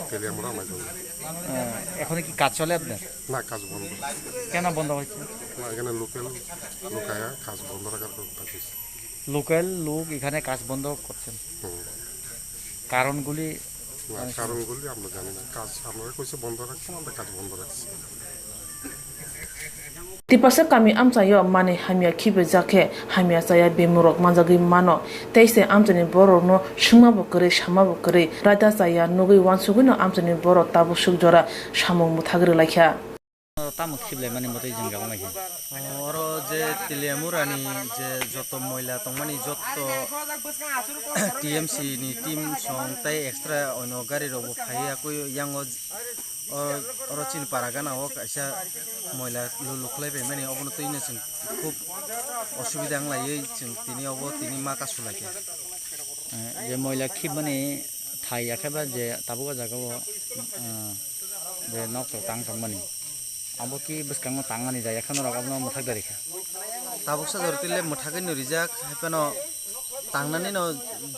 তেলিয়ামুড়া মাইকোনা। আহ, এখনো কি কাজ চলে আপনার? না, কাজ বন্ধ। কেন বন্ধ হয়েছে? না, এখানে লোকাল লোক আয়া কাজ বন্ধ রাখার কথা কইছে। লোকাল লোক এখানে কাজ বন্ধ করছেন। হুম। কারণগুলি না, মানে কারণগুলি আমরা জানি না। কাজ আপনারা কইছে বন্ধ রাখছেন, আমরা কাজ বন্ধ রাখছি। Tipasa kami amchaio manwi hamya khibijakhe hamya chaya bemurok manjagwi mano, tei se amchaini borokno swngmabo kwrwi samabo kwrwi raida chaya nugwi uansugwino amchaini borok tabuk suk jora samung mwthagwi rwlaikha. Tamo khibilaimani mwtwi jwngjak wnglaikha. Oro je Teliamurani je joto moila tongmani joto T M C ni team song tei extra oino gari rokbo phaiya koi yango. Oro, oro chini para gana o kaisa moila lulu khlai paimani, obono twi no chwng khub osubida wng laiwi chwng tini obo tini ma kasu laikha. Eh, je moila khibmani thai ya khe ba je tabuk o jaga o, eh, je nok tang tongmani, abo ki bwskango tangmani jaya khe norok abono mwthak dari kha. Tabuk sa jora twi le mwthagwi no rijak, hai phano tangnani no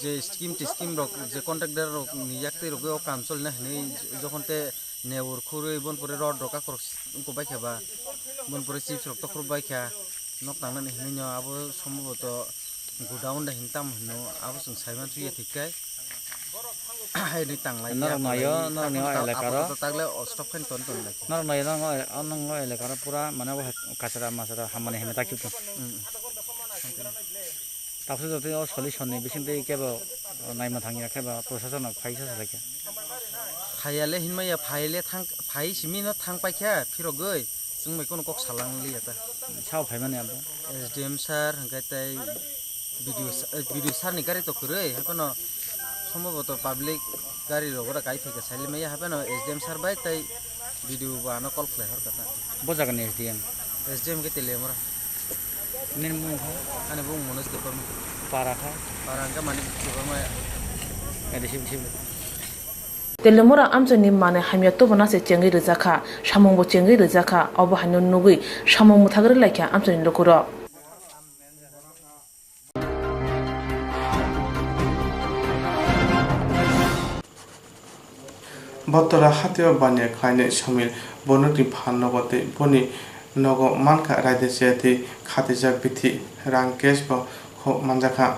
je scheme tiskim rok, je contractor rok ni yak twi rogwi o kam cholina hinwi jokhon te newr khurwi, bon pore rod rok akhorok wngkuk bai kha ba, bon pore chips rok tokhorok bai kha, nok tangnani hinwi no abo somboboto godown da hin tam hino, abo chwng sai man sui ya thik khe. Hai ni tanglai norok naio, norok ni o elaka ro. Apato tagle o stop khe ton ton lai. Norok naio, norok o elaka ro pura mane bo kachara machara hamani hemeta khe. Hmm. Tabsa jotoni o solution ni bisingtwi kebo naima thangya khe ba proshasonno phaisa salai khe. Phaiya le hinmaya, phai le thang, phai simi no thang paikha phirogwi, chwng bai kono kok salang liya ta. Sao phaimani abo? S D M sir, hwnkhe tei B D O sa-, eh, B D O sir ni gari to kwrwi, haikhe no somboboto public gari rok ora kai phaikha saili maya, haikhe no S D M sir bai tei B D O bo ano call khlai hor kha ta. Bo jaga ni S D M? S D M khe Teliamura. Nini mung kha? Ani bung Manoj Debbarma. Para kha? Para hwnkhe Manik Debbarma. Ede sib sib. Teliamura amchaini manwi hamya tubuna se chengwi rijak kha, samungbo chengwi rijak kha, obo haino nugwi samung mwthagwi rwlai kha amchaini lukurok. Botola hatio baniya khlainai Somir, bonokni phan nogo tei boni nogo mankha raida chaya tei khatijak bithi, rang cash bo kho manjakha.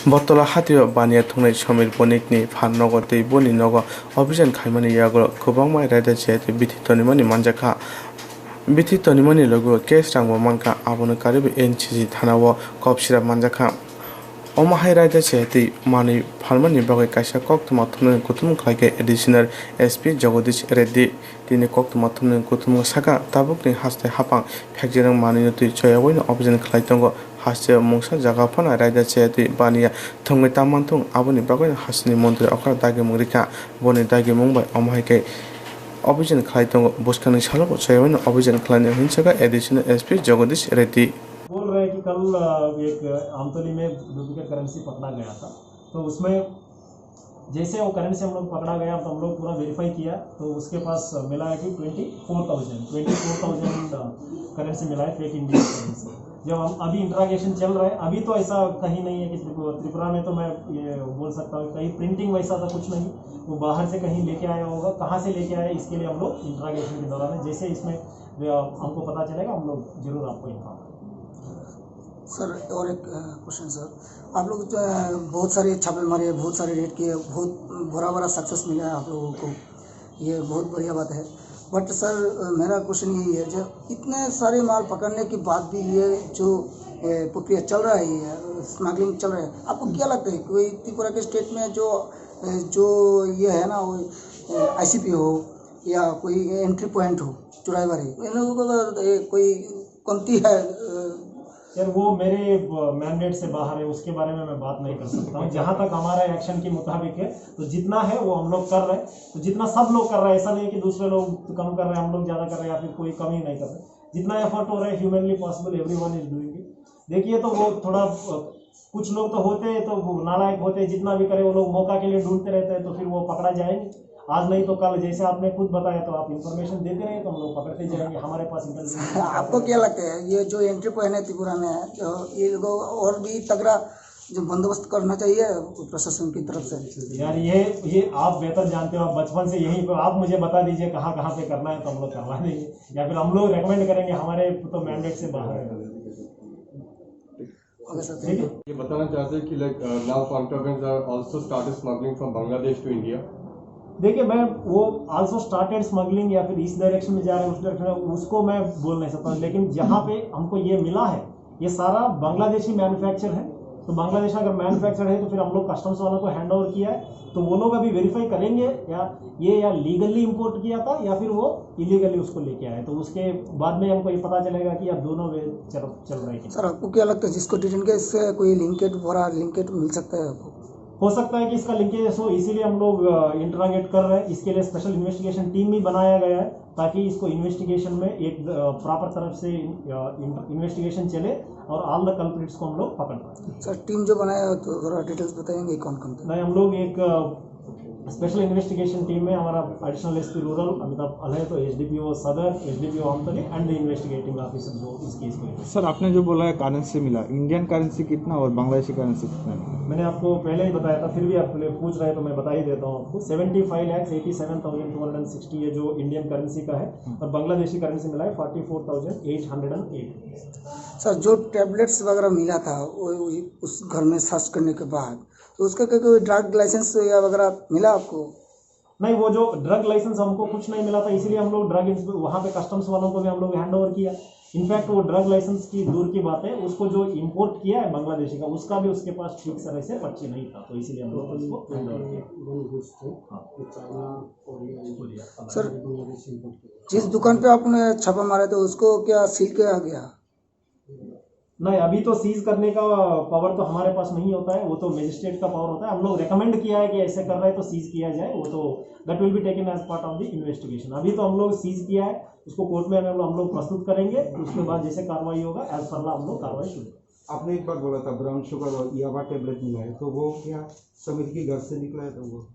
Botola hatio baniya thungnai Somir bonikni phan nogo tei boni nogo obhijan khaimani yagulo kwbangma raida chaya tei bithi tonimani manjakha. Bithi tonimani logo cash rangbo mankha, abono karwi N C C thanao kop sira manjakha. Omo hai raida se tei manwi phalmani bagwi kaisa koktwma thumnani kuthumung khlai khe Additional S P Jagadish Reddy. Tini koktwma thumnani kuthumung saka tabukni haste haphang phekjwnang manwino twi choyaui no obhijan khlai tongo. Haste mungsa jaga phano raida se twi baniya thwngwi ta manthung, aboni bagwi hasteni montri okra dagimung rikha. Boni dagimung bai omo hai khe obhijan khlai tongo. Bwskangni salobo choyaui no obhijan khlainai hwnwi saka Additional S P Jagadish Reddy. बोल रहे हैं कि कल, अ, एक आमतली में duplicate currency पकड़ा गया था, तो उसमें जैसे वो करेंसी हम लोग पकड़ा गया, तो हम लोग पूरा वेरीफाई किया, तो उसके पास मिला है कि twenty four thousand, twenty four thousand, अ, करेंसी मिला है, फेक इंडियन करेंसी। जब हम अभी इंट्रोगेशन चल रहा है, अभी तो ऐसा कहीं नहीं है कि त्रिपु-, त्रिपुरा में तो मैं ये बोल सकता हूँ, कहीं प्रिंटिंग वैसा तो कुछ नहीं, वो बाहर से कहीं लेके आया होगा, कहाँ से लेके आया, इसके लिए हम लोग इंट्रोगेशन के दौरान है। जैसे इसमें, अ, हमको पता चलेगा, हम लोग जरूर आपको इन्फॉर्म करेंगे। सर, और एक, अ, क्वेश्चन सर, आप लोग जो है, बहुत सारे छापे मारे, बहुत सारे रेड किए, बहुत बड़ा बड़ा सक्सेस मिला है आप लोगों को, ये बहुत बढ़िया बात है। बट सर, अ, मेरा क्वेश्चन यही है, जो इतने सारे माल पकड़ने के बाद भी ये जो, अ, प्रक्रिया चल रहा है, ये स्मगलिंग चल रहा है, आपको क्या लगता है, कोई त्रिपुरा के स्टेट में जो, अ, जो ये है ना, वो, अ, आईसीपी हो या कोई एंट्री पॉइंट हो चुराईबारी, इन लोगों को अगर, अ, कोई कमती है, अ, यार, वो मेरे, अ, मैंडेट से बाहर है, उसके बारे में मैं बात नहीं कर सकता हूँ। जहाँ तक हमारा एक्शन के मुताबिक है, तो जितना है वो हम लोग कर रहे हैं। तो जितना सब लोग कर रहे हैं, ऐसा नहीं है कि दूसरे लोग कम कर रहे हैं, हम लोग ज़्यादा कर रहे हैं या फिर कोई कमी नहीं कर रहे। जितना एफर्ट हो रहा है, humanly possible, everyone is doing it। देखिए, तो वो थोड़ा, अ, कुछ लोग तो होते हैं, तो वो नालायक होते हैं, जितना भी करे वो लोग मौका के लिए ढूंढते रहते हैं, तो फिर वो पकड़ा जाएंगे। आज नहीं तो कल, जैसे आपने खुद बताया, तो आप इन्फॉर्मेशन देते रहे, तो हम लोग पकड़ते जाएंगे। हमारे पास इंटेलिजेंस आपको क्या लगता है, ये जो एंट्री पॉइंट है त्रिपुरा में, तो ये लोगों और भी तगड़ा जो बंदोबस्त करना चाहिए प्रशासन की तरफ से? यार, ये, ये आप बेहतर जानते हो, आप बचपन से यहीं पे, आप मुझे बता दीजिए कहाँ कहाँ पे करना है, तो हम लोग करवा देंगे, या फिर हम लोग रेकमेंड करेंगे, हमारे तो मैंडेट से बाहर है। ओके सर, ठीक है। ये बताना चाहते हैं कि, like, uh, now contrabands are also started smuggling from Bangladesh to India। देखिए, मैं वो also started smuggling या फिर इस डायरेक्शन में जा रहे हैं, उस डायरेक्शन में, उसको मैं बोल नहीं सकता हूँ, लेकिन जहाँ पे हमको ये मिला है, ये सारा बांग्लादेशी मैन्युफैक्चर है। तो बांग्लादेश अगर मैन्युफैक्चर है, तो फिर हम लोग कस्टम्स वालों को हैंड ओवर किया है, तो वो लोग अभी वेरीफाई करेंगे या ये या लीगली इंपोर्ट किया था या फिर वो इलीगली उसको लेके आए, तो उसके बाद में हमको ये पता चलेगा कि अब दोनों वे चल, चल रहे हैं। सर, आपको क्या लगता है, जिसको डिटेन किया, इससे कोई लिंकेज, बड़ा लिंकेज मिल सकता है आपको? हो सकता है कि इसका लिंकेज हो, इसीलिए हम लोग इंटरोगेट कर रहे हैं। इसके लिए स्पेशल इन्वेस्टिगेशन टीम भी बनाया गया है, ताकि इसको इन्वेस्टिगेशन में एक प्रॉपर तरफ से इन्वेस्टिगेशन चले और ऑल द कल्प्रिट्स को हम लोग पकड़ पाए। सर, टीम जो बनाया है, तो थोड़ा डिटेल्स बताएंगे, कौन कौन थे? नहीं, हम लोग एक स्पेशल इन्वेस्टिगेशन टीम है, हमारा एडिशनल एसपी रूरल अमिताभ अल्हे, तो एसडीपीओ सदर, एसडीपीओ आमतली एंड द इन्वेस्टिगेटिंग ऑफिसर जो इस केस को। सर, आपने जो बोला है करेंसी मिला, इंडियन करेंसी कितना और बांग्लादेशी करेंसी कितना मिला? मैंने आपको पहले ही बताया था, फिर भी आप पूछ रहे हैं तो मैं बता ही देता हूँ आपको। Seventy five lakhs eighty seven thousand two hundred sixty ये जो इंडियन करेंसी का है, और बांग्लादेशी करेंसी मिला है forty four thousand eight hundred and eight. Sir, जो टैबलेट्स वगैरह मिला था वो, वो उस घर में सर्च करने के बाद, तो उसका क्या कोई ड्रग लाइसेंस या वगैरह मिला आपको? नहीं, वो जो ड्रग लाइसेंस हमको कुछ नहीं मिला था, इसीलिए हम लोग ड्रग वहाँ पे कस्टम्स वालों को भी हम लोग हैंड ओवर किया। इनफैक्ट वो ड्रग लाइसेंस की दूर की बात है, उसको जो इम्पोर्ट किया है बांग्लादेशी का, उसका भी उसके पास ठीक तरह से पर्ची नहीं था, तो इसीलिए हम लोग उसको हैंड ओवर किया। हाँ। कोरिया, सर, बांग्लादेश इम्पोर्ट किया। जिस दुकान पे आपने छापा मारा था, उसको क्या सील किया गया? नहीं, अभी तो सीज करने का पावर तो हमारे पास नहीं होता है, वो तो मजिस्ट्रेट का पावर होता है। हम लोग रेकमेंड किया है कि ऐसे कर रहे हैं तो सीज किया जाए, वो तो that will be taken as part of the investigation। अभी तो हम लोग सीज किया है, उसको कोर्ट में हम लोग हम लोग प्रस्तुत करेंगे, उसके बाद जैसे कार्रवाई होगा, एज पर लॉ हम लोग कार्रवाई शुरू करेंगे। आपने एक बार बोला था ब्राउन शुगर और याबा टेबलेट मिला है, तो वो क्या समीर के घर से निकला है? तो वो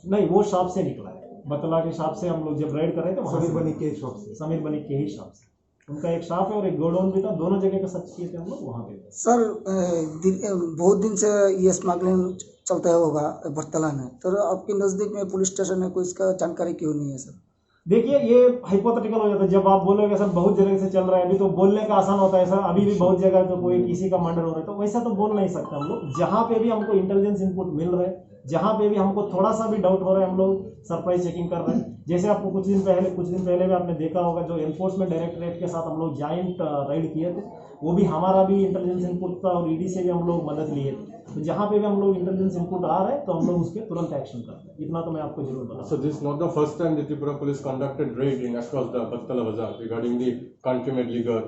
नहीं, वो शॉप से निकला है, बतला के शॉप से हम लोग जब रेड कर रहे थे वहाँ समीर से बनिक के शॉप से। समीर बनिक के ही शॉप से। उनका एक शॉप है और एक गोडाउन भी था, दोनों जगह पे सर्च किए थे हम लोग वहाँ पे। सर, ए, दिन, ए, बहुत दिन से ये स्मगलिंग चलता है होगा बटतला में, तो आपके नज़दीक में पुलिस स्टेशन है, कोई इसका जानकारी क्यों नहीं है सर? देखिए, ये हाइपोथेटिकल हो जाता है। जब आप बोलोगे सर बहुत जगह से चल रहा है, अभी तो बोलने का आसान होता है सर, अभी भी बहुत जगह तो कोई किसी का मर्डर हो रहा है, तो वैसा तो बोल नहीं सकते हम लोग। जहाँ पे भी हमको इंटेलिजेंस इनपुट मिल रहे हैं, जहाँ पे भी हमको थोड़ा सा भी डाउट हो रहा है, हम लोग सरप्राइज चेकिंग कर रहे हैं। जैसे आपको कुछ दिन पहले कुछ दिन पहले भी आपने देखा होगा, जो एनफोर्समेंट डायरेक्टरेट के साथ हम लोग जॉइंट राइड किए थे, वो भी हमारा भी इंटेलिजेंस इनपुट था और ईडी से भी हम लोग मदद लिए थे। तो जहाँ पे भी हम लोग इंटेलिजेंस इनपुट आ रहे हैं तो हम लोग उस पर तुरंत एक्शन करते हैं, इतना तो मैं आपको जरूर बता सकता हूँ। So this is not the first time the Tripura police conducted raid in across the Battala Bazar regarding the country-made liquor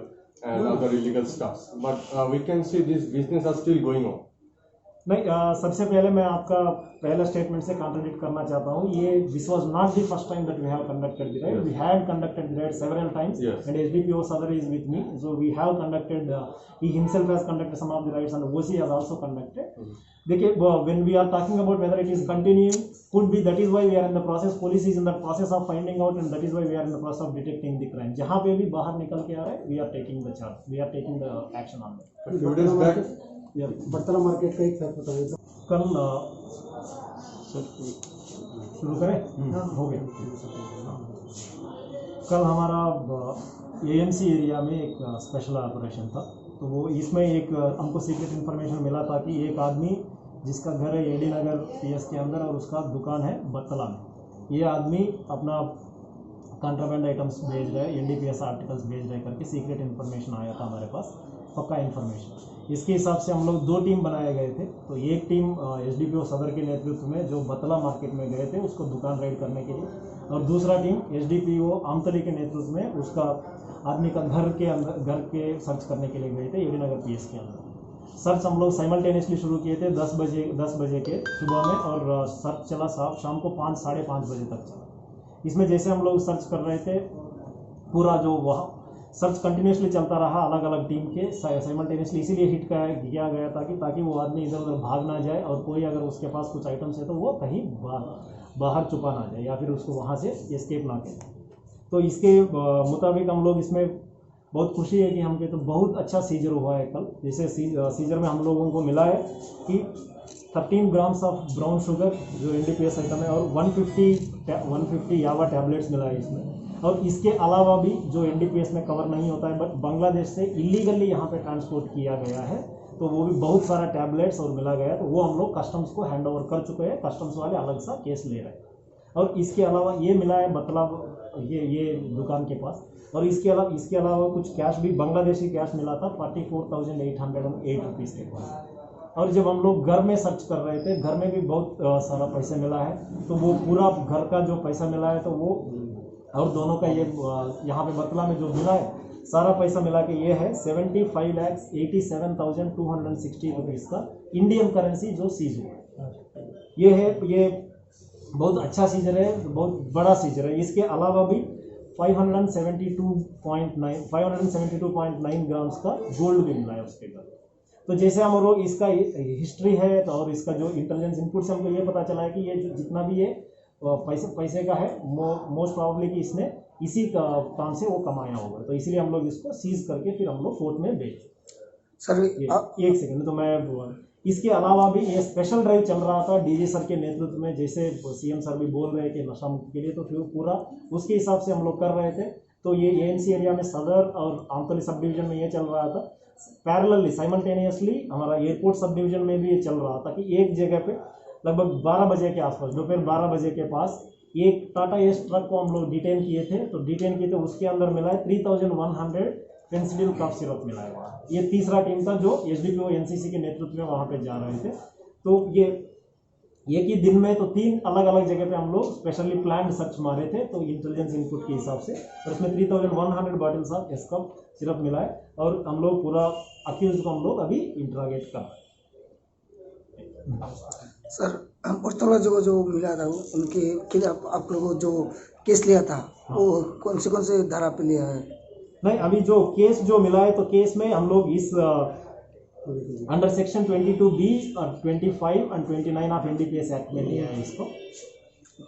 and other illegal stuffs. But uh, we can see these business are still going on. नहीं, अ, सबसे पहले मैं आपका पहला स्टेटमेंट से कॉन्ट्रडिक्ट करना चाहता हूँ। ये this was not the first time that we have conducted the raid. Yes. We had conducted the raid several times. Yes. And S D P O Sadar is with me, so we have conducted, uh, he himself has conducted some of the raids and O C has also conducted. देखिए, when we are talking about whether it is continuing, could be that is why we are in the process, police is in the process of finding out and that is why we are in the process of detecting the crime. जहाँ पे भी बाहर निकल के आ रहा है, we are taking the charge, we are taking the action on that. A few days back, Battala मार्केट का एक फैक्ट बताइए। कल, अ, शुरू करें? हम्म, हो गया। कल हमारा एएमसी एरिया में एक स्पेशल ऑपरेशन था, तो वो इसमें एक, अ, हमको सीक्रेट इन्फॉर्मेशन मिला था कि एक आदमी जिसका घर है एडी नगर पीएस के अंदर और उसका दुकान है बत्तला में, ये आदमी अपना कॉन्ट्राबैंड आइटम्स भेज रहे, एनडीपीएस आर्टिकल्स भेज रहे करके सीक्रेट इन्फॉर्मेशन आया था हमारे पास, पक्का इन्फॉर्मेशन। इसके हिसाब से हम लोग दो टीम बनाए गए थे। तो एक टीम एसडीपीओ सदर के नेतृत्व में जो बतला मार्केट में गए थे उसको दुकान रेड करने के लिए, और दूसरा टीम एसडीपीओ आमतली के नेतृत्व में उसका आदमी का घर के अंदर, घर के सर्च करने के लिए गए थे एडी नगर पीएस के अंदर। सर्च हम लोग साइमल्टेनियसली शुरू किए थे दस बजे, दस बजे के सुबह में, और सर्च चला साहब शाम को पाँच, साढ़े पाँच बजे तक चला। इसमें जैसे हम लोग सर्च कर रहे थे, पूरा जो वह सर्च कंटिन्यूअसली चलता रहा अलग अलग टीम के साइमल्टेनियसली, इसीलिए हिट किया गया था कि ताकि वो आदमी इधर उधर भाग ना जाए और कोई अगर उसके पास कुछ आइटम्स है तो वो कहीं बाहर, बाहर छुपा ना जाए या फिर उसको वहाँ से एस्केप ना करे। तो इसके मुताबिक हम लोग इसमें बहुत खुशी है कि हम के तो बहुत अच्छा सीजर हुआ है कल। जैसे सीजर में हम लोगों को मिला है कि thirteen grams of brown sugar जो एनडीपीएस आइटम है, और वन फिफ्टी, वन फिफ्टी यावा टैबलेट्स मिला है इसमें। और इसके अलावा भी जो एनडीपीएस में कवर नहीं होता है, बट बांग्लादेश से इलीगली यहाँ पे ट्रांसपोर्ट किया गया है, तो वो भी बहुत सारा टैबलेट्स और मिला गया, तो वो हम लोग कस्टम्स को हैंड ओवर कर चुके हैं। कस्टम्स वाले अलग सा केस ले रहे हैं। और इसके अलावा ये मिला है, मतलब, ये ये दुकान के पास। और इसके अलावा इसके अलावा कुछ कैश भी, बांग्लादेशी कैश मिला था, forty four thousand eight hundred and eight rupees के पास। और जब हम लोग घर में सर्च कर रहे थे, घर में भी बहुत सारा पैसे मिला है। तो वो पूरा घर का जो पैसा मिला है, तो वो और दोनों का ये यहाँ पे बतला में जो मिला है, सारा पैसा मिला के ये है seventy five lakhs eighty seven thousand two hundred sixty rupees का इंडियन करेंसी जो सीज हुआ है। ये है, ये बहुत अच्छा सीजर है, बहुत बड़ा सीजर है। इसके अलावा भी five hundred seventy two point nine, five hundred seventy two point nine grams का गोल्ड भी मिला है उसके बाद। तो जैसे हम लोग इसका हिस्ट्री है तो, और इसका जो इंटेलिजेंस इनपुट से हमको ये पता चला है कि ये जो जितना भी ये पैसे, पैसे का है, मोस्ट प्रोबेबली कि इसने इसी काम से वो कमाया होगा, तो इसीलिए हम लोग इसको सीज करके फिर हम लोग कोर्ट में भेज। सर, ये, आप एक सेकंड, तो मैं इसके अलावा भी ये स्पेशल ड्राइव चल रहा था डीजी सर के नेतृत्व में, जैसे सीएम सर भी बोल रहे हैं कि नशा मुक्ति के लिए, तो फिर पूरा उसके हिसाब से हम लोग कर रहे थे। तो ये एएमसी एरिया में सदर और आमतली सब डिवीजन में ये चल रहा था। पैरेलली, साइमल्टेनियसली हमारा एयरपोर्ट सब डिवीजन में भी ये चल रहा था कि एक जगह पे लगभग बारह बजे के आसपास, दोपहर बारह बजे के पास एक टाटा एस ट्रक को हम लोग डिटेन किए थे, तो डिटेन किए थे, उसके अंदर मिला है three thousand one hundred penicillin cough syrup मिला है वहाँ। ये तीसरा टीम था जो एसडीपीओ एनसीसी के नेतृत्व में वहाँ पे जा रहे थे। तो ये एक ही दिन में तो तीन अलग अलग जगह पे हम लोग स्पेशली प्लान्ड सर्च मारे थे, तो इंटेलिजेंस इनपुट के हिसाब से। और इसमें three thousand one hundred bottles of एसकफ सिरप मिला है और हम लोग पूरा अक्यूज को हम लोग अभी इंट्रोगेट कर रहे हैं। सर, बरतला जो जो मिला था, उनके खिलाफ आप लोगों जो केस लिया था, वो कौन से कौन से धारा पे लिया है? नहीं, अभी जो केस जो मिला है, तो केस में हम लोग इस under section twenty two B और twenty five and twenty nine of NDPS act में लिया है इसको।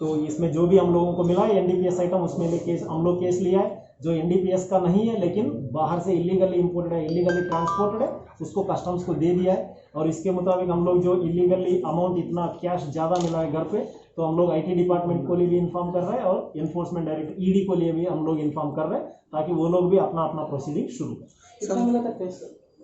तो इसमें जो भी हम लोगों को मिला है एनडीपीएस आइटम, उसमें ले केस हम लोग केस लिया है। जो एनडीपीएस का नहीं है लेकिन बाहर से इलीगली इंपोर्टेड है, इलीगली ट्रांसपोर्टेड है, उसको कस्टम्स को दे दिया है। और इसके मुताबिक हम लोग जो इलीगली अमाउंट इतना कैश ज़्यादा मिला है घर पे, तो हम लोग आईटी डिपार्टमेंट को लिए भी इन्फॉर्म कर रहे हैं और एनफोर्समेंट डायरेक्टर ईडी को लिए भी हम लोग इन्फॉर्म कर रहे हैं, ताकि वो लोग भी अपना अपना प्रोसीडिंग शुरू करें। कितना मिला था cash?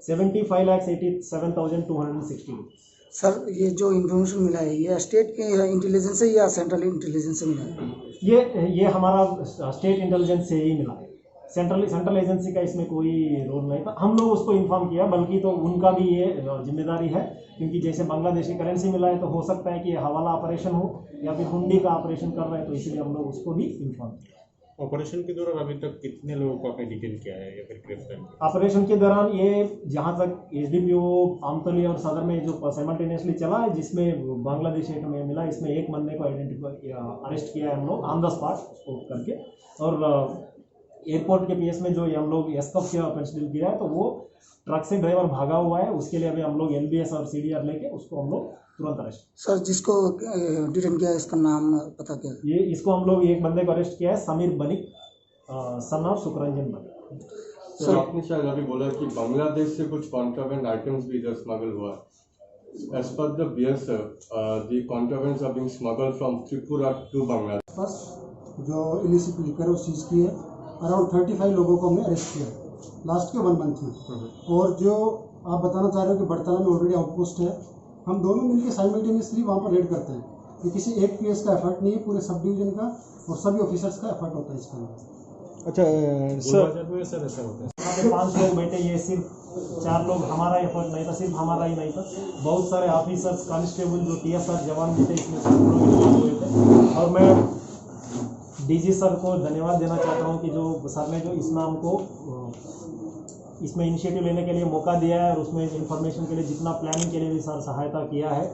Seventy five lakh eighty seven thousand two hundred sixty rupees. Sir, ये जो इन्फॉर्मेशन मिला है, ये स्टेट के इंटेलिजेंस से या सेंट्रल इंटेलिजेंस से मिला है? ये ये हमारा स्टेट इंटेलिजेंस से ही मिला है। सेंट्रल सेंट्रल एजेंसी का इसमें कोई रोल नहीं था, हम लोग उसको इन्फॉर्म किया, बल्कि तो उनका भी ये जिम्मेदारी है, क्योंकि जैसे बांग्लादेशी करेंसी मिला है, तो हो सकता है कि ये हवाला ऑपरेशन हो या फिर हुंडी का ऑपरेशन कर रहा है, तो इसलिए हम लोग उसको भी इन्फॉर्म किया। ऑपरेशन के दौरान अभी तक कितने लोगों को आपने डिटेन किया है या फिर गिरफ्तार किया? ऑपरेशन के दौरान ये जहाँ तक एसडीपीओ आमतली और सदर में जो साइमल्टेनियसली चला है, जिसमें बांग्लादेशी आइटम ये मिला, इसमें एक बंदे को आइडेंटिफाई, अरेस्ट किया है हम लोग ऑन द स्पॉट उसको करके। और एयरपोर्ट के पीएस में जो ये हम लोग एसकफ के पेंसिल गिरा है, तो वो ट्रक से ड्राइवर भागा हुआ है, उसके लिए अभी हम लोग एलबीएस और सीडीआर लेके उसको हम लोग तुरंत अरेस्ट। सर, जिसको डिटेन किया, इसका नाम पता क्या? ये इसको हम लोग एक बंदे को अरेस्ट किया है, समीर बनिक, सन ऑफ सुखरंजन बनिक। सर, आपने शायद अभी बोला कि बांग्लादेश से कुछ कॉन्ट्राबैंड आइटम्स भी इधर स्मगल हुआ है। As per the B S F, uh, the contraband are being smuggled from Tripura to Bangladesh. पास जो इलिसिट लिकर वो सीज किए, अराउंड थर्टी फाइव लोगों को हमने अरेस्ट किया लास्ट के वन मंथ में। और जो आप बताना चाह रहे हो कि बड़तला में ऑलरेडी आउटपोस्ट है, हम दोनों मिलकर साइमल्टेनियसली वहाँ पर रेड करते हैं। ये किसी एक पीएस का एफर्ट नहीं है, पूरे सब डिवीजन का और सभी ऑफिसर्स का एफर्ट होता है इसके अंदर। अच्छा, अ, सर। यहाँ पे पांच लोग बैठे, ये सिर्फ चार लोग, हमारा एफर्ट नहीं था, सिर्फ हमारा ही नहीं था, बहुत सारे ऑफिसर्स, कांस्टेबल, जो टीएसआर जवान भी थे, इसमें सब लोग इन्वॉल्व हुए थे। और मैं डीजी सर को धन्यवाद देना चाहता हूँ कि जो सर ने जो इस नाम को, अ, इसमें इनिशिएटिव लेने के लिए मौका दिया है और उसमें इंफॉर्मेशन के लिए, जितना प्लानिंग के लिए भी सर सहायता किया है।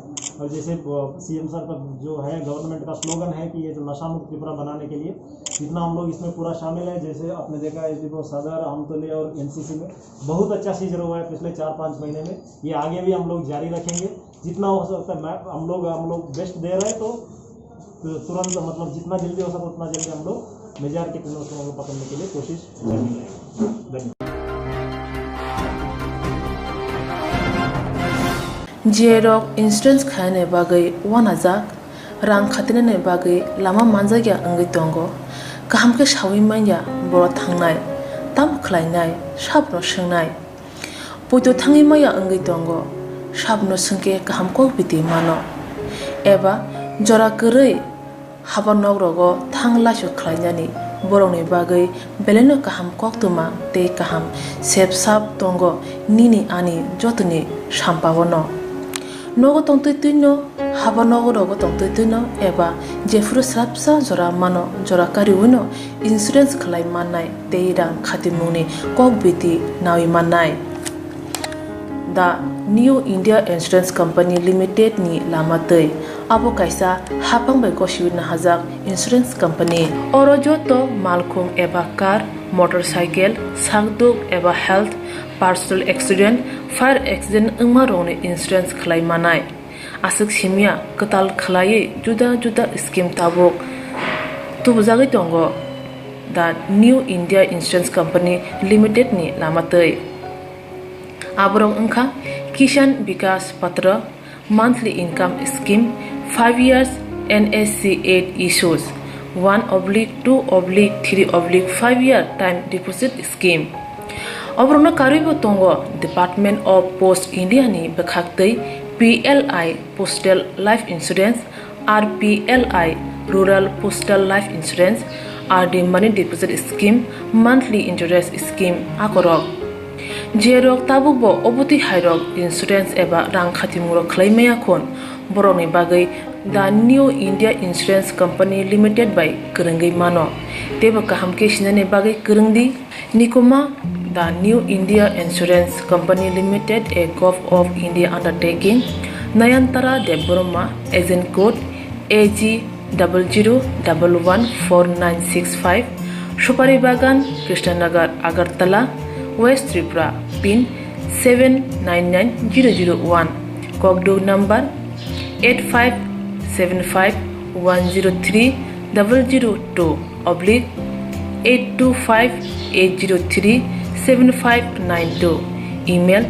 और जैसे सीएम सर का जो है, गवर्नमेंट का स्लोगन है कि ये जो नशा मुक्त त्रिपुरा बनाने के लिए, जितना हम लोग इसमें पूरा शामिल है। जैसे आपने देखा है, देखो, सदर, आमतली और एनसीसी में बहुत अच्छा चीज़ हुआ है पिछले चार पाँच महीने में, ये आगे भी हम लोग जारी रखेंगे। जितना हो सकता है, मैं हम लोग हम लोग बेस्ट दे रहे हैं, तो तुरंत, मतलब, जितना जल्दी हो सके उतना जल्दी हम लोग मेजर के टीम को पकड़ने के लिए कोशिश करेंगे। धन्यवाद। G I rok insurance khainani bagwi uanajak, rang khatinani bagwi lama manjakya wngwi tongo. Kaham khe saui manya borok thangnai, tamo khlainai, sabono swngnai. Poito thangwi maya wngwi tongo, sabono swngkhe kaham kok biti mano. Eba jora kwrwi haba nok rogo thang laisu khlainani borokni bagwi belaino kaham koktwma tei kaham sep sap tongo nini ani jotoni sampaono. Nogo tongtwi twino, haba nogo rogo tongtwi twino eba jephuru swrapsa jora mano, jora kariwino insurance khlai mannai tei rang khatimungni kok biti nawi mannai. The New India Insurance Company Limited ni lama twi. Abo kaisa haphang bai gosiwi nahajak insurance company. Oro joto malkhung eba car, motorcycle, sakduk eba health, personal accident, fire accident wngma rokni insurance khlai manai. Aswk simya kwtal khlaiwi juda juda scheme tabuk tubujagwi tongo. The New India Insurance Company Limited ni lama twi. Aborok wngkha Kisan Vikas Patra, monthly income scheme, five years N S C eight issues, one oblique two oblique three oblique five year time deposit scheme. Oborokno karwibo tongo Department of Post India ni bwkhak twi P L I Postal Life Insurance, R P L I Rural Postal Life Insurance, R D Money Deposit Scheme, Monthly Interest Scheme akorok. Jerok tabukbo obotwi hairok insurance eba rang khatimungrok khlai maya khun, borokni bagwi The New India Insurance Company Limited bai kwrwngwi mano. Teibo kaham khe sinani bagwi kwrwng di. Nikuma, The New India Insurance Company Limited, a Govt of India undertaking, Nayantara Debbarma, Agent Code A G double zero double one four nine six five, Supari Bagan, Krishnanagar, Agartala, West Tripura, pin seven nine nine zero zero one, kokduk number eight five seven five one zero three double zero two oblique eight two five eight zero three seven five nine two, email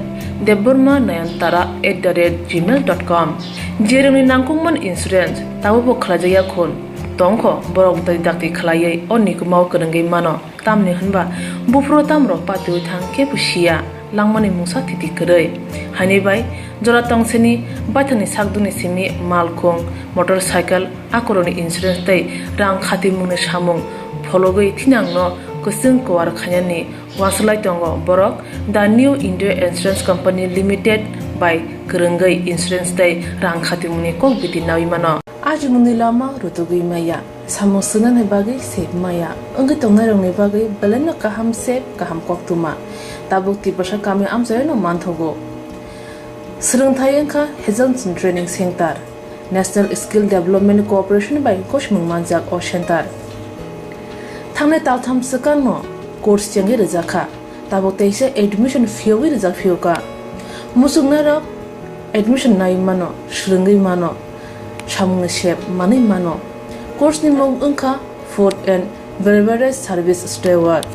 debbarma nayantara at the rate gmail dot com. Jerokni nangkukmani insurance tabukbo khlaijakya khun, tongkho borok dakti khlaiwi o nikumao kwrwngwi mano. Tamni hwnba buphuru tamrok patiwi thang kebo siya, langmani mungsa thiti kwrwi. Haini bai jora tongsini baithangni sakdukni simi malkhung, motorcycle, akorokni insurance tei rang khatimungni samung phologwi thinangno kwchwng kuar khainani uansuk lai tongo borok The New India Insurance Company Limited bai kwrwngwi insurance tei rang khatimungni kok biti naui mano. Ajimungni lama rutugwi maya, samung swngnani bagwi sep maya, wngwi tongnairokni bagwi belaino kaham sep, kaham koktwma. Tabuk Tiprasa kami amchaino manthogo. Swrwngthai wngkha Hazelson Training Center, National Skill Development Corporation bai gosimung manjak o center. Thangnai taltham swkangno course chengwi rwjakha. Tabuk teisa admission phiyogwi rijak phiyokha. Muchungnairok admission nai mano, swrwngwi mano, samungni sep manwi mano. Course ni mung wngkha Food and Beverage Service Steward.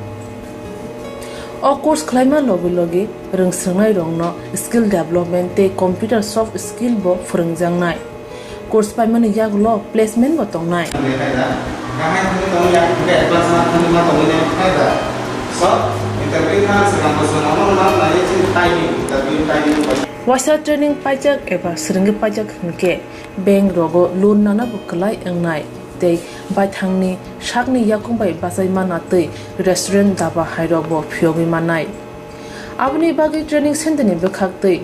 O course khlaima logi logi rwngswrwngnairokno skill development tei computer soft skill bo phwrwngjaknai. Course paimani yagulo placement bo tongnai. Waisa training paijak eba swrwngwi paijak hwnkhe bank rogo loan nana bo kwlai wngnai tei baithangni sakni yakung bai bachai mana tei restaurant daba hairok bo phiyogwi mannai. Aboni bagwi training center ni bwkhak tei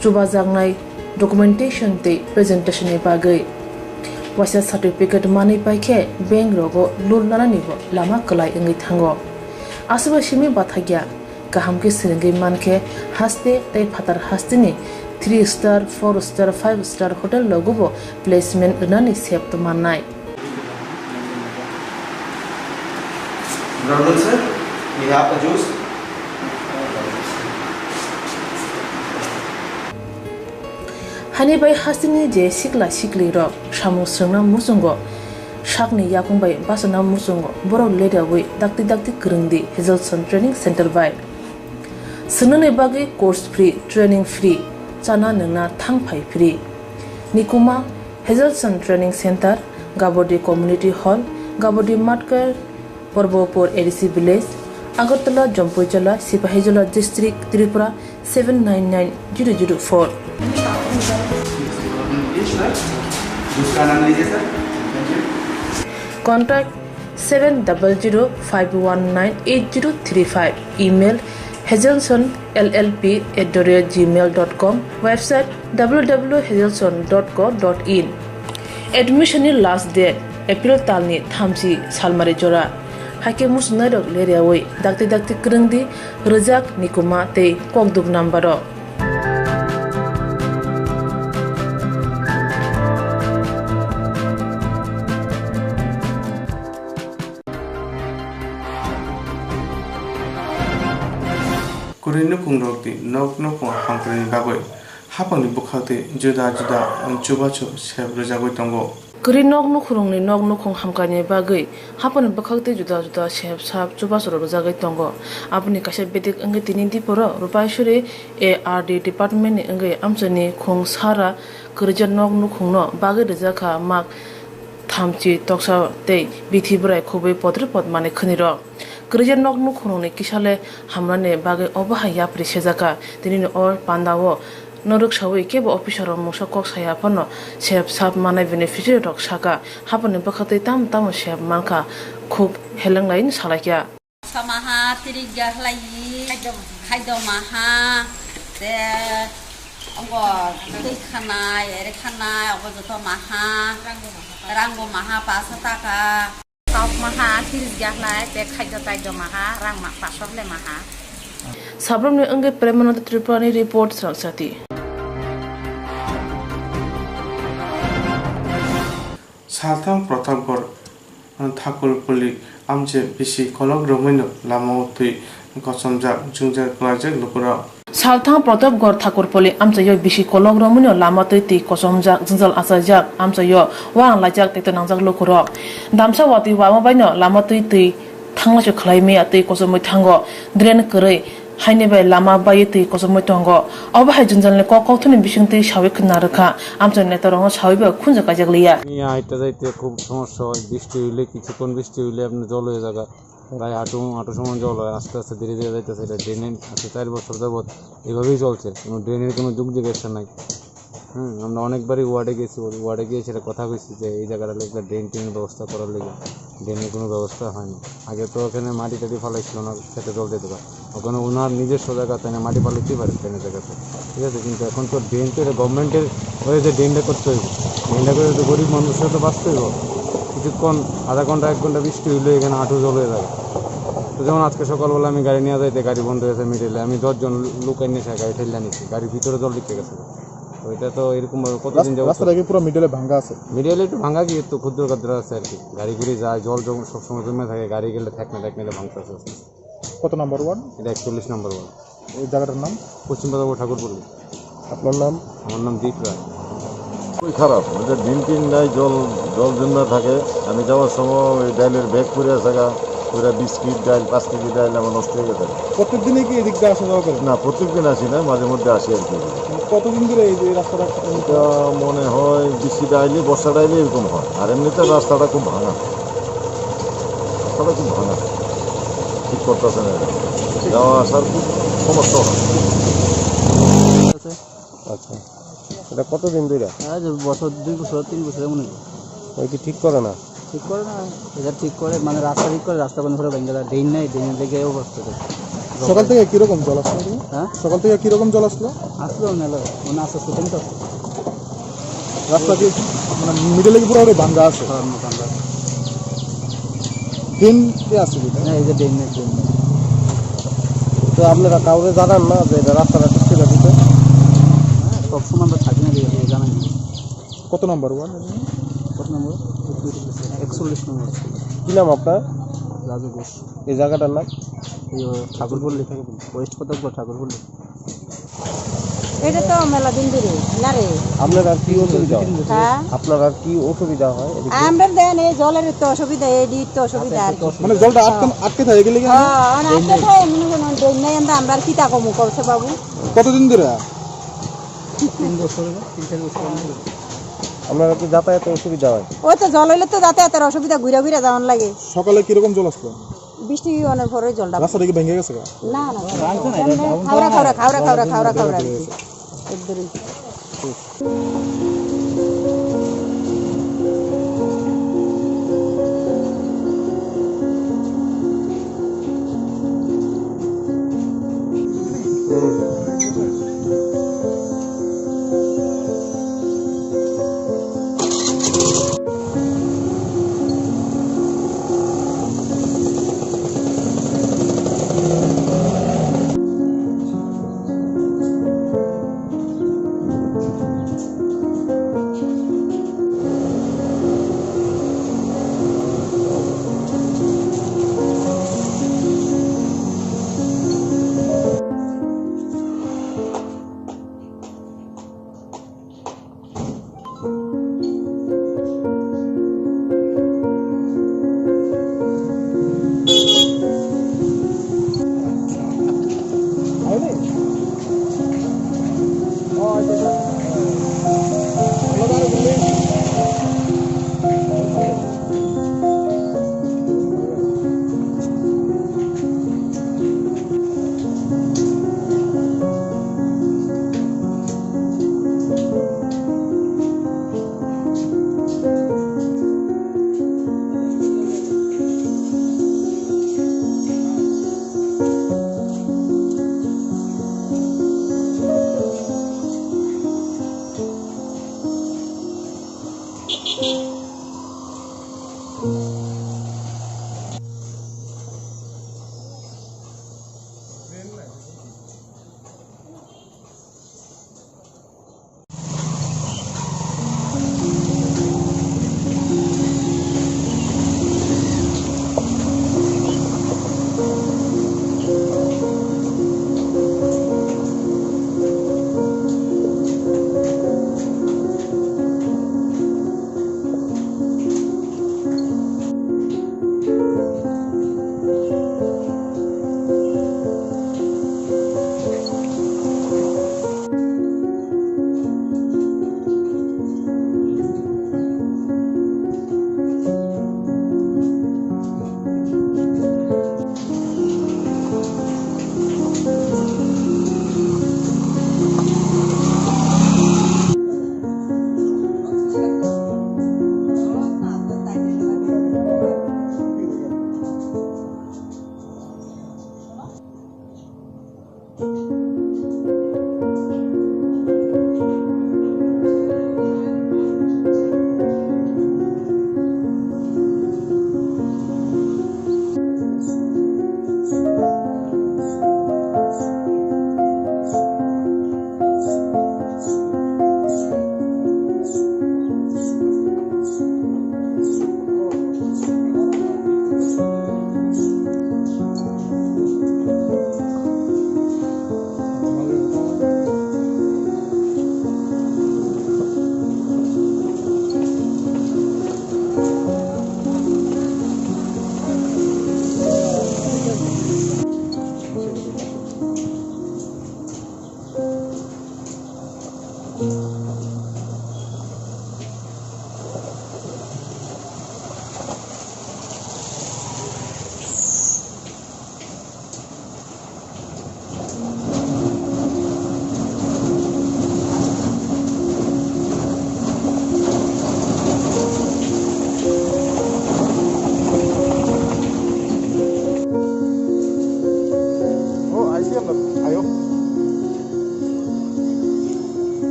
chubajaknai documentation tei presentation ni bagwi waisa certificate manwi paikhe bank rogo loan nanani bo lama kwlai wngwi thango. Aswkbai simi bathakya kaham khe swrwngwi mankhe haste tei phatar hasteni three star, four star, five star hotel rogo bo placement rwnani sep mannai. Good afternoon, sir. We have a juice. Hani bai hasteni je sikla sikli rok samung swrwngna muchungo, sakni yakung bai bachana muchungo, borok leriawi dakti dakti kwrwng di Hazelson Training Center bai. Swngnani bagwi course free, training free, chana nwngna thang phai free. Nikuma, Hazelson Training Center, Gabodi Community Hall, Gabodi Matkar, Porbopur A D C Village, Agartala, Jampuijala, Sipahijola District, Tripura seven nine nine zero zero four. Contact seven double zero five one nine eight zero three five. Email hazelson L L P at the rate gmail dot com. Website W W W hazelson dot co dot in. Admission ni last date April talni thamchi salmari jora. Haikhe muchungnairok leriawi dakti dakti kwrwng di, rwjak, nikuma tei kokduk number rok. Kwrwi nukhungrokni nok nukhung hamkraini bagwi haphangni bwkhaktwi juda juda chubachu sep rwjagwi tongo. Kwrwi nok nukhungrokni nok nukhung hamkraini bagwi haphangni bwkhaktwi juda juda sep sap chubachurok rwjagwi tongo. Aboni kaisa bedek wngwi tini diporo Rupaisuri A R D department ni wngwi amchaini khung sara kwrwija nok nukhungno bagwi rwjakha mak thamchi toksa tei bithi bwrai khubui podre pod manwi khwnirok. Kwrwija nok nukhungrokni kisale hamnani bagwi obo hai yapri sejakha. Tinini o pandao Norok sawi kebo officer rok mungsa kok saya phano sep sap manai beneficiary rok saka, haponi bwkha twi tamo tamo sep mankha, khuk helenglai salaikha. Samaha tirik ga hlai, khaido maha, te ongo twi khanai, ere khanai, obo joto maha, rangbo maha, paso taka. Kok maha, tiris ga hlai, te khaido taido maha, rang ma, paso hle maha. Sabrumni wngwi Premananda Tripurani report, Srasati. Salthang Pratapgarh, Thakurpuli amchai bisi kolok romwino lama o twi kochomjak, jwngjal kwlaijak lukurok. Salthang Pratapgarh Thakurpuli amchaio bisi kolok romwino lama twi twi kochomjak, jwngjal achaijak, amchaio uang laijak tei twi nangjak lukurok. Damsa watwi wama baino lama twi twi thanglaisuk khlai maya twi kochomwi thango, drain kwrwi. Haini bai lama baiwi twi kochomwi tongo. Obo hai jwnjalni kok kokthumni bisingtwi sawi khna rwkha, amchaini netarokno sawi bai khunju kaijak liya. Ni aita jaite khub somosya oi, bisti hoile, kichukkon bisti hoile apni jol oi jaga. Gai atu, atu somoy jol oi, aste aste dhire dhire jaitase, eta drain aste char bochor jabot ebhabei cholche, kono drain er kono jug jig asa nai. Hmm, আমরা অনেকবারই ওয়ার্ডে গেছি, ওই ওয়ার্ডে গিয়ে সেটা কথা কইছি যে এই জায়গাটা লাগলে ড্রেন টেনের ব্যবস্থা করার লেগে, ড্রেনের কোনো ব্যবস্থা হয়নি। আগে তো ওখানে মাটি টাটি ফালাইছিল না, খেতে জল যেতে পারে। ওখানে ওনার নিজস্ব জায়গা, তাই না মাটি ফালাইতেই পারে ড্রেনের জায়গাতে, ঠিক আছে? কিন্তু এখন তো ড্রেন তো এটা গভর্নমেন্টের হয়ে যে ড্রেনটা করতে হইব, ড্রেনটা করে তো গরিব মানুষরা তো বাঁচতে হইব। কিছুক্ষণ আধা ঘন্টা এক ঘন্টা বৃষ্টি হইলে এখানে আঁঠু জল হয়ে যাবে। তো যেমন আজকে সকালবেলা আমি গাড়ি নিয়ে যাইতে গাড়ি বন্ধ হয়েছে মিডিলে, আমি দশজন লোক এনে সে গাড়ি ঠেলে নিচ্ছি, গাড়ির ভিতরে জল ঢুকে গেছে। তো এটা তো এরকম ভাবে কতদিন রাস-, যাবত রাস্তাটা কি পুরো মিডলে ভাঙ্গা আছে? মিডিয়ালি একটু ভাঙা কি, একটু ক্ষুদ্র ক্ষুদ্র আছে আর কি। গাড়ি গুড়ি যায়, জল জম-, সবসময় জমে থাকে, গাড়ি গেলে ঠেকনা ঠেকনা ভাঙতে আছে আস্তে আস্তে। কত নম্বর ওয়ার্ড? এটা একচল্লিশ নম্বর ওয়ার্ড। এই জায়গাটার নাম? পশ্চিম বাজার ঠাকুরপুর। আপনার নাম? আমার নাম দীপ রায়। খুবই খারাপ, ওটা দিন তিন নাই জল, জল জমে থাকে। আমি যাওয়ার সময় ওই ডাইলের ব্যাগ পড়ে আছে গা, পুরা বিশ কেজি ডাইল, পাঁচ কেজি ডাইল আমার নষ্ট হয়ে গেছে। প্রত্যেক দিনই কি এদিক দিয়ে আসা যাওয়া করে? না, প্রত্যেক দিন আসি না, মাঝে মধ্যে আসি আর কি। মানে কতদিন ধরে এই, এই রাস্তাটা? এটা মনে হয় বৃষ্টি ডাইলে, বর্ষা ডাইলে এরকম হয়, আর এমনিতে রাস্তাটা খুব ভাঙা, রাস্তাটা খুব ভাঙা, ঠিক করতেছে না এরা। যাওয়া আসার খুব সমস্যা হয়। আচ্ছা, এটা কতদিন ধরে? আজ বছর, দুই বছর, তিন বছর এমন হইব। ওই কি ঠিক করে না? ঠিক করে না, এটা ঠিক করে, মানে রাস্তা ঠিক করে, রাস্তা বন্ধ করে ভেঙে দেয়, ড্রেন নেই, ড্রেনের লেগে এই অবস্থা তো। সকাল থেকে কিরকম জল আসলো এখানে? হ্যাঁ? সকাল থেকে কিরকম জল আসলো? আসলো মেলা, মানে আস্তে আস্তে কিন্তু আসলো। রাস্তা কি, মানে, মিডলে কি পুরো ভাঙ্গা আছে? হ্যাঁ, ভাঙ্গা আছে। ড্রেন কে আছে কি? হ্যাঁ, এই যে ড্রেন নেই, ড্রেন নেই। তো আপনারা কাউকে জানান না যে এটা রাস্তাটা ঠিক করে দিতে? হ্যাঁ, সবসময় আমরা থাকি না, এই জানাই না। কত নম্বর ওয়ার্ড? কত নম্বর? একচল্লিশ নম্বর। কি নাম আপনার? রাজু ঘোষ। এই জায়গাটার নাম? এই ঠাকুরপল্লী, ওয়েস্ট প্রতাপগড় ঠাকুরপল্লী। এটা তো মেলা দিন ধরে না রে। আপনার আর কি অসুবিধা হয়? হ্যাঁ? আপনার আর কি অসুবিধা হয় এদিকে? আমরা দেন এই জলের তো অসুবিধা, এই ডির তো অসুবিধা আর কি। মানে জলটা আটকে, আটকে থাকে গেলে কি হয়? হ্যাঁ, আর আটকে থাকে, মনে করুন ড্রেন নেই, আমরা, আমরা আর কি তা কমু করছে বাবু? কতদিন ধরে? তিন বছর হলো, তিন চার বছর হলো। আপনারা কি যাতায়াতে অসুবিধা হয়? ওই তো জল হইলে তো যাতায়াতের অসুবিধা, ঘুরে ঘুরে যাওয়ার লাগে। সকালে কিরকম জল আসলো? বৃষ্টি অনেক পরে জলটা। রাস্তাটা কি ভেঙে গেছে গা? না, না, না। এমনি খাওরা, খাওরা, খাওরা, খাওরা, খাওরা, খাওরা আর কি। এর দূরে।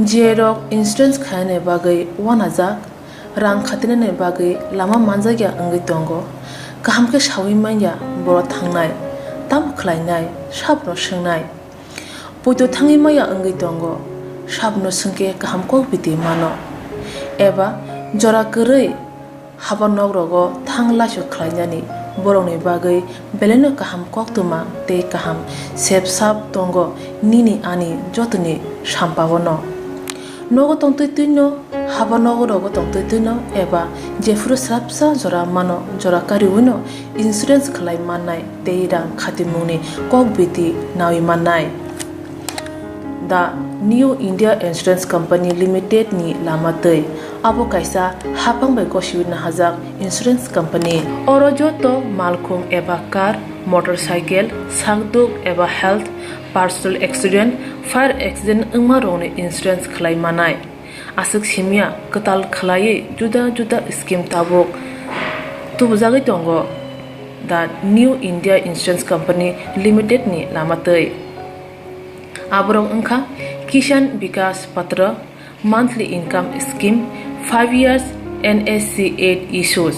Jerok insurance khainani bagwi uanajak, rang khatinani bagwi lama manjakya wngwi tongo. Kaham khe saui manya borok thangnai, tamo khlainai, sabono swngnai. Poito thangwi maya wngwi tongo, sabono swngkhe kaham kok biti mano. Eba jora kwrwi haba nokrogo thang laisok khlainani borokni bagwi belaino kaham koktwma tei kaham sep sap tongo nini ani jotoni sampaono. Nogo tongtwi twino, haba nogorogo tongtwi twino eba jephuru swrapsa jora mano, jora kariwino insurance khlai mannai tei rang khatimungni kok biti naui mannai. The New India Insurance Company Limited ni lama twi. Abo kaisa haphang bai gosiwi nahajak insurance company. Oro joto malkhung eba car, motorcycle, sakduk eba health, personal accident, fire accident wngma rokni insurance khlai manai. Aswk simya kwtal khlaiwi juda juda scheme tabuk tubujagwi tongo the New India Insurance Company Limited ni lama twi. Aborok wngkha Kisan Vikas Patra, monthly income scheme, five years N S C eight issues,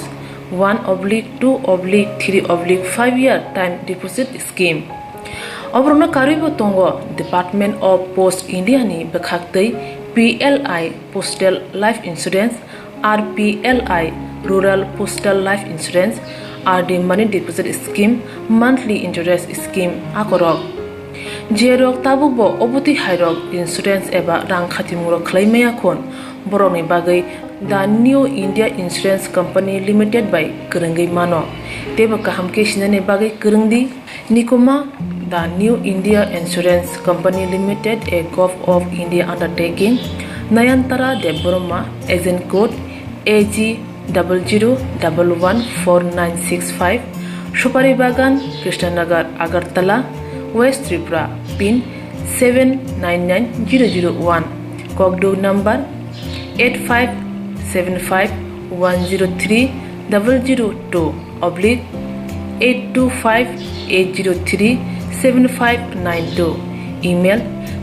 one oblique two oblique three oblique five year time deposit scheme. Oborokno karwibo tongo Department of Post India ni bwkhak twi P L I Postal Life Insurance, R P L I Rural Postal Life Insurance, R D Money Deposit Scheme, Monthly Interest Scheme akorok. Jerok tabukbo obotwi hairok insurance eba rang khatimungrok khlai maya khun, borokni bagwi The New India Insurance Company Limited bai kwrwngwi mano. Teibo kaham khe sinani bagwi kwrwng di. Nikuma, The New India Insurance Company Limited, a Gov of India undertaking, Nayantara Debbarma, agent code A G double zero double one four nine six five, Supari Bagan, Krishnanagar, Agartala, West Tripura, pin seven nine nine zero zero one, kokduk number eight five seven five one zero three double zero two oblique eight two five eight zero three seven five nine two, email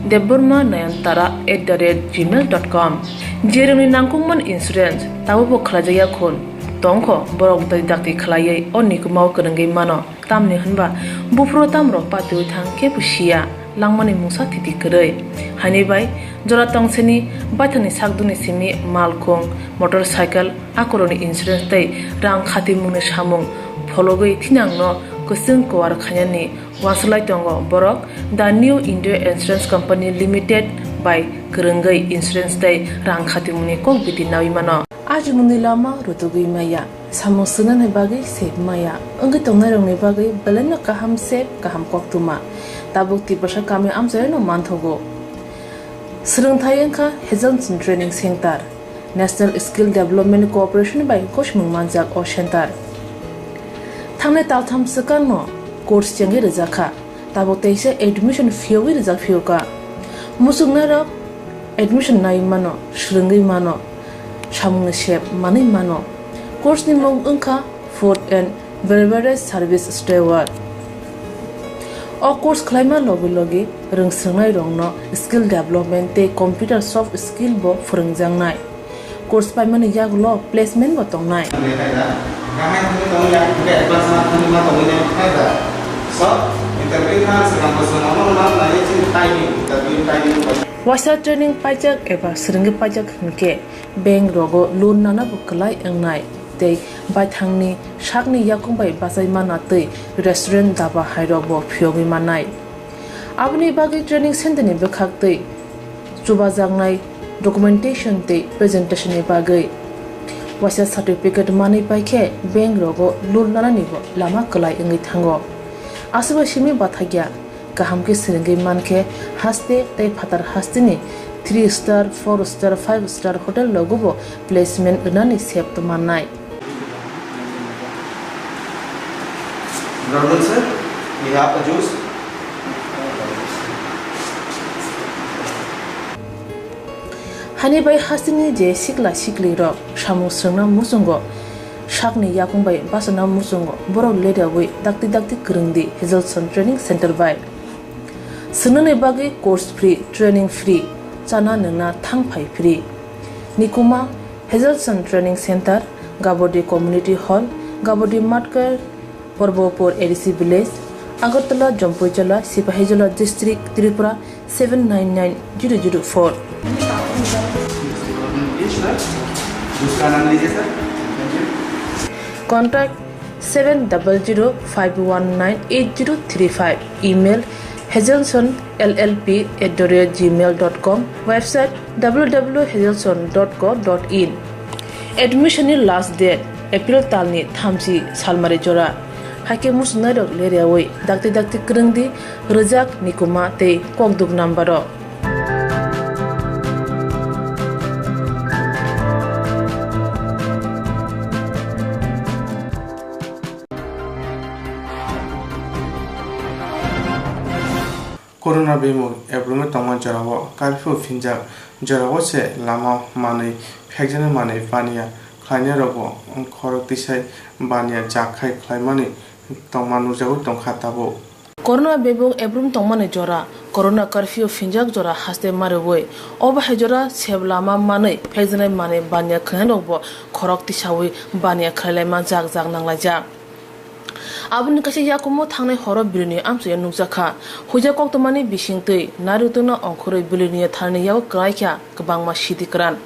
debbarma nayantara at the rate gmail dot com. Jerokni nangkukmani insurance tabukbo khlaijakya khun tongkho, borok tei dakti khlaiwi o nikumao kwrwngwi mano. Tamni hwnba buphuru tamrok patiwi thang khe bo siya, langmani mungsa thiti kwrwi. Haini bai jora tongsini baithangni sakdukni simi malkhung, motorcycle, akorokni insurance tei rang khatimungni samung phologwi thinangno kwchwng kuar khainani uansuk lai tongo borok The New India Insurance Company Limited bai kwrwngwi insurance tei rang khatimungni kok bidi nawi mano. Ajimungni lama rutugwi maya, samung swngnani bagwi sep maya, wngwi tongnairokni bagwi belaino kaham sep, kaham koktwma. Tabuk Tiprasa kami amchaino manthogo. Swrwngthai wngkha Hazelson Training Center, National Skill Development Corporation bai gosimung manjak o center. Thangnai taltham swkangno course chengwi rwjakha, tabuk teisa admission phiyogwi rwjak phiyokha. Muchungnairok admission nai mano, swrwngwi mano, samungni sep manwi mano. Course ni mung wngkha Food and Beverage Service Steward. O course khlaima logi logi rwngswrwngnairokno skill development tei computer soft skill bo phwrwngjaknai. Course paimani yagulo placement bo tongnai. Waisa training paijak eba swrwngwi paijak hinkhe bank rogo loan nana bo kwlai wngnai tei baithangni sakni yakung bai bachai mana tei restaurant daba hairok bo phiyogwi mannai. Aboni bagwi training center ni bwkhak tei chubajaknai documentation tei presentation ni bagwi waisa certificate manwi paikhe bank rogo loan nanani bo lama kwlai wngwi thango. Aswkbai simi bathakya kaham khe swrwngwi mankhe haste tei phatar hasteni three star, four star, five star hotel rogo bo placement rwnani sep mannai. Good afternoon, sir. We have a juice. Hani bai hasteni je sikla sikli rok samung swrwngna muchungo, sakni yakung bai bachana muchungo, borok leriawi dakti dakti kwrwngdi Hazelson Training Center bai. Swngnani bagwi course free, training free, chana nwngna thang phai free. Nikuma Hazelson Training Center, Gabodi Community Hall, Gabodi Matkar, Porbopur A D C Village, Agartala, Jampuijala, Sipahijola District, Tripura seven nine nine zero zero four. Contact seven double zero five one nine eight zero three five. Email hazelson L L P at the rate gmail dot com. Website W W W hazelson dot co dot in. Admission ni last date April talni thamchi salmari jora. Haikhe muchungnairok leriawi dakti dakti kwrwngdi rwjak Nikuma tei kokduk number o. Corona bemuk ebrumwi tongma jorao curfew phinjak, jorao se lama manwi phekjaknai manwi baniya khlainairokbo khorok tisai baniya jak khai khlaimani tongma nukjagwi tongkha tabuk. Corona bebuk ebrum tongmani jora, Corona curfew phinjak jora haste mariwi, obo hai jora sep lama manwi phekjaknai manwi baniya khlainairokbo khorok tisawi baniya khlailaima jak jak nanglaijak. Aboni kaisa yakumo thangnai horo Bilonia amchaio nukjakha. Huijak koktwmani bisingtwi nairwtwkno ongkhorwi Bilonia thanani yago kwlaikha kwbangma sidi kwran.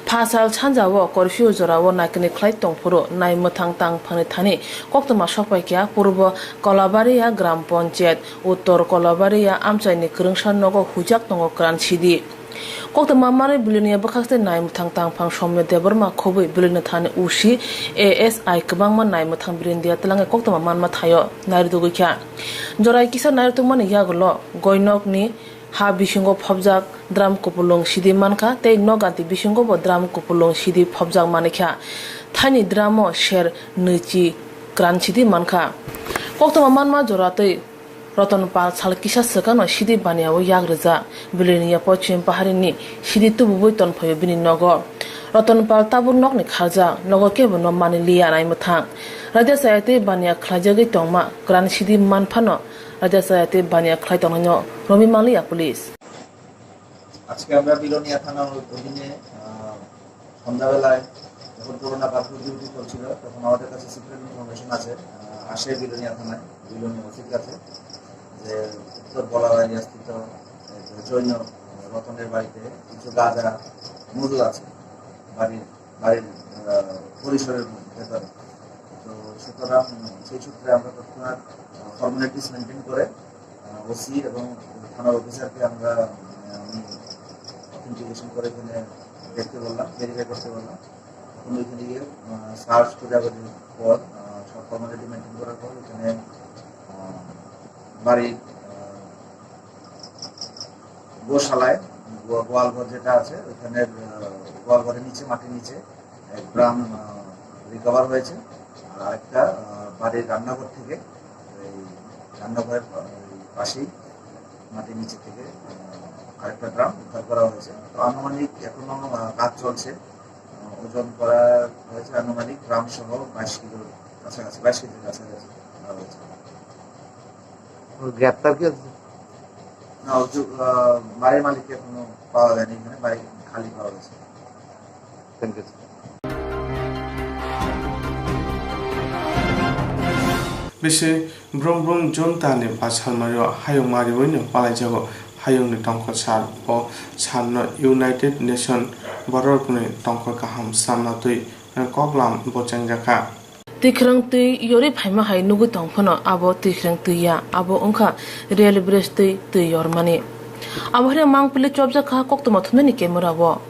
Phasal sanjao curfew jorao naikani khlai tongphuru naimwthang tangphangni thani koktwma sokpaikha Purbo Kolabaria Gram Panchayat, Uttor Kolabaria amchaini kwrwngsa nogo huijak tongo kwran sidi. Koktwma manwi Bilonia bwkhakste naimwthang tangphang Somyo Debbarma khobwi Bilonia thani O C, A S I kwbangma naimwthang birindia twlangwi koktwma manma thaio nairwtugwi kha. Jorai kisa nairwtwkmani yagulo goinokni ha bisingo phobjak drum kupulung sidi mankha tei noganti bisingobo drum kupulung sidi phobjak manikha. Thaini drumo ser nwichi kwran sidi mankha. Koktwma manma jora tei Roton Pal sal kisa swkangno sidi baniao yak rwjak. Bilonia Pochim Paharini sidi tububui tonphaio bini nogo. Roton Pal tabuk nokni kharjak, nogo kebono manwi liya naimwthang. Raida chaya tei baniya khlaijagwi tongma kwran sidi manphano raida chaya tei baniya khlai tongnaino romwi manliya police. আজকে আমরা বিলোনিয়া থানার অধীনে, আহ, সন্ধ্যাবেলায় যখন corona curfew duty চলছিল, তখন আমাদের কাছে সিক্রেট ইনফরমেশন আছে, আহ, আসে বিলোনিয়া থানায়, বিলোনিয়া ওসির কাছে, যে উত্তর বলাবাড়িয়া স্থিত, আহ, জৈন, আহ, রতনের বাড়িতে কিছু গাঁজা মজুদ আছে বাড়ির, বাড়ির, আহ, পরিসরের মধ্যে, ভেতরে। তো সুতরাং সেই সূত্রে আমরা তৎক্ষণাৎ, আহ, ফর্মালিটিস মেনটেন করে, আহ, ওসি এবং থানার অফিসারকে আমরা, আহ, আমি ইনভেস্টিগেশন করে এখানে দেখতে বললাম, ভেরিফাই করতে বললাম। তখন ওইখানে গিয়ে সার্চ খোঁজাখুঁজির পর, আহ, সব ফর্মালিটি মেনটেন করার পর এখানে আহ, বাড়ির আহ, গোশালায় গো- গোয়ালঘর যেটা আছে ওইখানে, আহ, গোয়ালঘরের নিচে, মাটির নিচে এক ড্রাম রিকভার হয়েছে। আর আরেকটা আহ, বাড়ির রান্নাঘর থেকে, এই রান্নাঘরের পা- এই পাশেই মাটির নিচে থেকে আহ, আরেকটা ড্রাম উদ্ধার করা হয়েছে। তো আনুমানিক এখনো আহ, কাজ চলছে। আহ, ওজন করা হয়েছে আনুমানিক ড্রাম সহ বাইশ কিলোর কাছাকাছি, বাইশ কেজির কাছাকাছি করা হয়েছে। গ্রেপ্তার কি হচ্ছে? না, ওই যে, আহ, বাড়ির মালিককে এখনো পাওয়া যায়নি, এখানে বাড়ি খালি পাওয়া গেছে। Thank you, sir. Bisi brum brum junta ni bachalmario hayung mariwi no palaijago. Hayung ni tongkol sar bo sar no United Nation borok ni tongkol kaham samna twi koklam bo chengjakha. Twikhwrwng twi yorwi phaima hai nugwi tong phano abo twikhwrwng twi ya, abo wngkha rail bridge twi twi yormani. Abo haino mangpili chopjak kha koktwma thumnani camera o.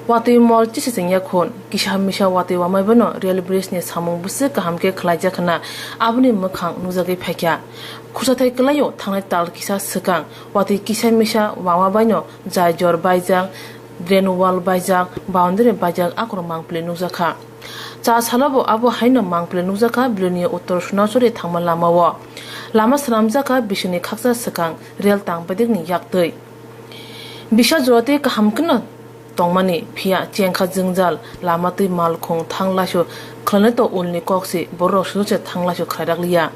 Watwi mol chisi chengya khun, kisa misa watwi wamai bono rail bridge ni samung bwswk kaham khe khlaijak hwnna aboni mwkhang nukjagwi phaikha. Khusathai kwlaio thangnai tal kisa swkang, watwi kisa misa wama baino jai jor baijak, drain wall baijak, boundary baijak akhoro mangpili nukjakha. Cha salo bo abo haino mangpili nukjakha Biloni uttor Sonasuri thangma lamao. Lama swnamjakha bisini khaksa swkang rel tang bedekni yaktwi. Bisa jora tei kaham kheno tongmani, phiya chengkha jwngjal, lama twi malkhung thang laisu khwlainai to ulni kok se borok sudose thang laisu khlairak liya.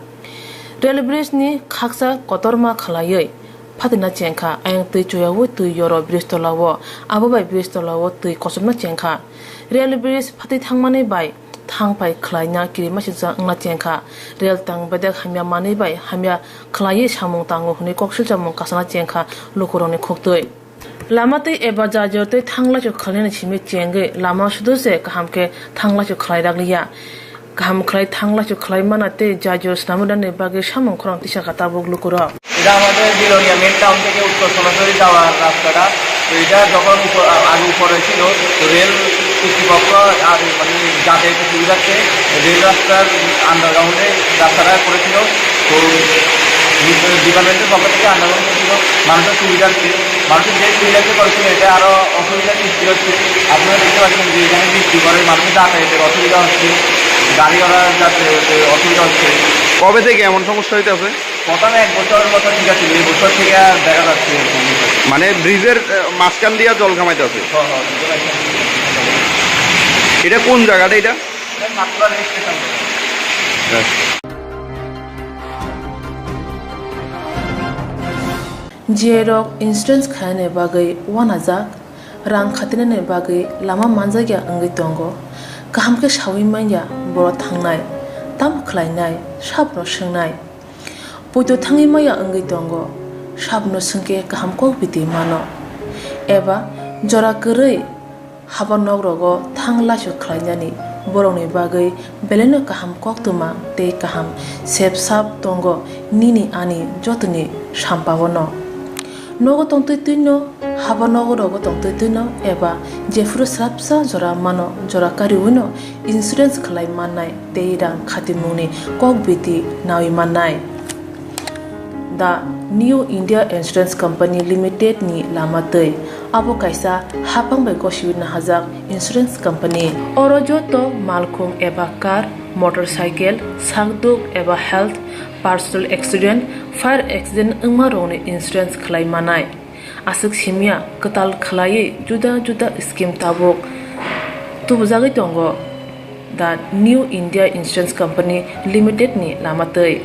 Rail bridge ni khaksa kotorma khwlaiwi phatina chengkha, ayang twi chuyaui twi yoro bridge tola o, abo bai bridge tola o twi kochomna chengkha. Rail bridge phatwi thangmani bai thang phai khwlaina kirimasingcha wngna chengkha. Rail tang bedek hamya manwi bai hamya khwlaiwi samung tango hwnwi kok silchamung kasana chengkha lukurokni khuktwi. Lama twi eba jajor tei thang laisu khwlainani simi chengwi lama sudose kaham khe thang laisu khlairak liya. Kaham khlai thang laisu khlai mana tei jajor swnamwi rwnani bagwi samung khorang tisa kha tabuk lukurok. এটা আমাদের Belonia main town থেকে উত্তর সোনাঝুরি যাওয়ার রাস্তাটা। তো এটা যখন উপ-, আ-, আগে উপরে ছিল, তো রেল কর্তৃপক্ষ আর মানে যাতায়াতের সুবিধার্থে রেল রাস্তার আন্ডারগ্রাউন্ডে রাস্তাটা করেছিল। তো ডি-, ডিপার্টমেন্টের পক্ষ থেকে আন্ডারগ্রাউন্ড করেছিল মানুষের সুবিধার্থে। মানুষের যে সুবিধার্থে করেছিল, এটা আরও অসুবিধার সৃষ্টি হচ্ছে। আপনারা দেখতে পাচ্ছেন যে এখানে বৃষ্টি পড়ে মানুষের যাতায়াতের অসুবিধা হচ্ছে, গাড়ি ঘোড়া যাতায়াতে অসুবিধা হচ্ছে। কবে থেকে এমন সমস্যা হইতে আছে? প্রথমে এক বছর মতো ঠিক আছিল, এই বছর থেকে আর দেখা যাচ্ছে এরকম। মানে ব্রিজের, আহ, মাঝখান দিয়া জল কামাইতে আছে। হ্যাঁ, হ্যাঁ, ব্রিজের মাঝখান দিয়ে। এটা কোন জায়গাটা এটা? এটা সাতপুরা রেল স্টেশন। আচ্ছা। J rok insurance khainani bagwi uanajak, rang khatinani bagwi lama manjakya wngwi tongo. Kaham khe saui manya borok thangnai, tamo khlainai, sabno swngnai. Poito thangwi maya wngwi tongo, sabno swngkhe kaham kok biti mano. Eba jora kwrwi haba nok rogo thang laisu khlainani borokni bagwi belaino kaham koktwma tei kaham sep sap tongo nini ani jotoni sampao no. Nogo tongtwi twino, haba nogo rogo tongtwi twino eba jephuru swrapsa jora mano, jora kariwino insurance khlai mannai tei rang khatimungni kok biti naui mannai. The New India Insurance Company Limited ni lama twi. Abo kaisa hapang bai gosiwi nahajak insurance company. Oro joto malkhung eba car, motorcycle, sakduk eba health, personal accident, fire accident wngma rokni insurance khlai manai. Aswk simya kwtal khlaiwi juda juda scheme tabuk tubujagwi tongo the New India Insurance Company Limited ni lama twi.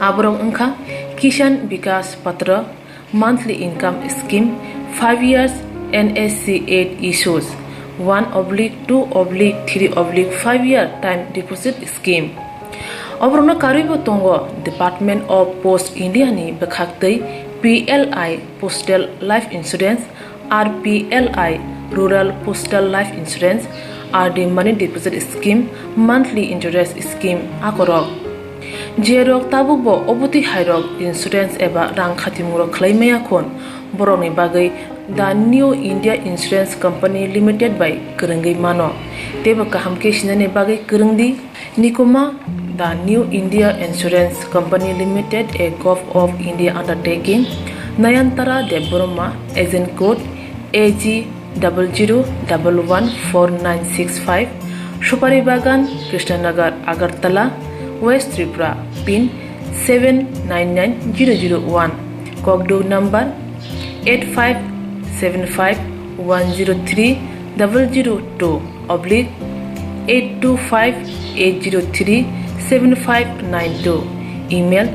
Aborok wngkha Kisan Vikas Patra, monthly income scheme, five years N S C eight issues, one oblique two oblique three oblique five year time deposit scheme. Oborokno karwibo tongo Department of Post India ni bwkhaktwi P L I Postal Life Insurance, R P L I Rural Postal Life Insurance, R D Money Deposit Scheme, Monthly Interest Scheme akorok. Jerok tabukbo obotwi hairok insurance eba rang khatimungrok khlai maya khun, borokni bagwi The New India Insurance Company Limited bai kwrwngwi mano. Teibo kaham khe sinani bagwi kwrwng di. Nikuma, The New India Insurance Company Limited, a Govt of India undertaking, Nayantara Debbarma, agent code A G double zero double one four nine six five, Supari Bagan, Krishnanagar, Agartala, West Tripura, pin seven nine nine zero zero one, Kokduk number eight five seven five one zero three double zero two oblique eight two five eight zero three seven five nine two, email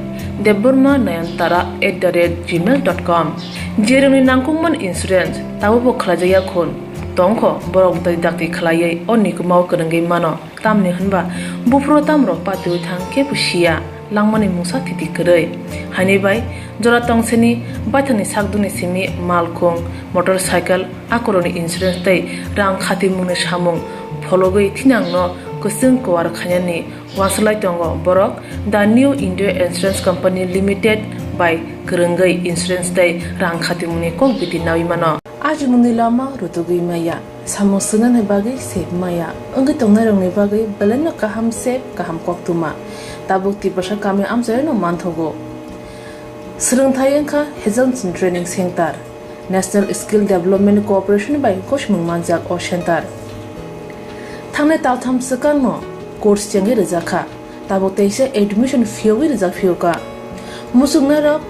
debbarma nayantara at the rate gmail dot com. Jerwngni nangkukmani insurance tabukbo khlaijakya khun tongkho, borok dakti dakti khlaiwi o nikumao kwrwngwi mano. Tamni hwnba buphuru tamrok patiwi thang khe bo siya, langmani mungsa thiti kwrwi. Haini bai jora tongseni baithangni sakduni simi malkhung, motorcycle, akorokni insurance tei rang khatimungni samung phologwi thinangno kwchwng kuar khainani uansuk lai tongo borok The New India Insurance Company Limited bai kwrwngwi insurance tei rang khatimungni kok biti naui mano. Ajimungni lama rutugwi maya, samung swngnani bagwi sep maya, wngwi tongnairokni bagwi belaino kaham sep, kaham koktwma. Tabuk Tiprasa kami amchairokno manthogo. Swrwngthai wngkha Hazelson Training Center, National Skill Development Corporation bai gosimung manjak o center. Thangnai taltham swkangno course chengwi rwjakha. Tabuk teisa admission phiyogwi rijak phiyokha. Muchungnairok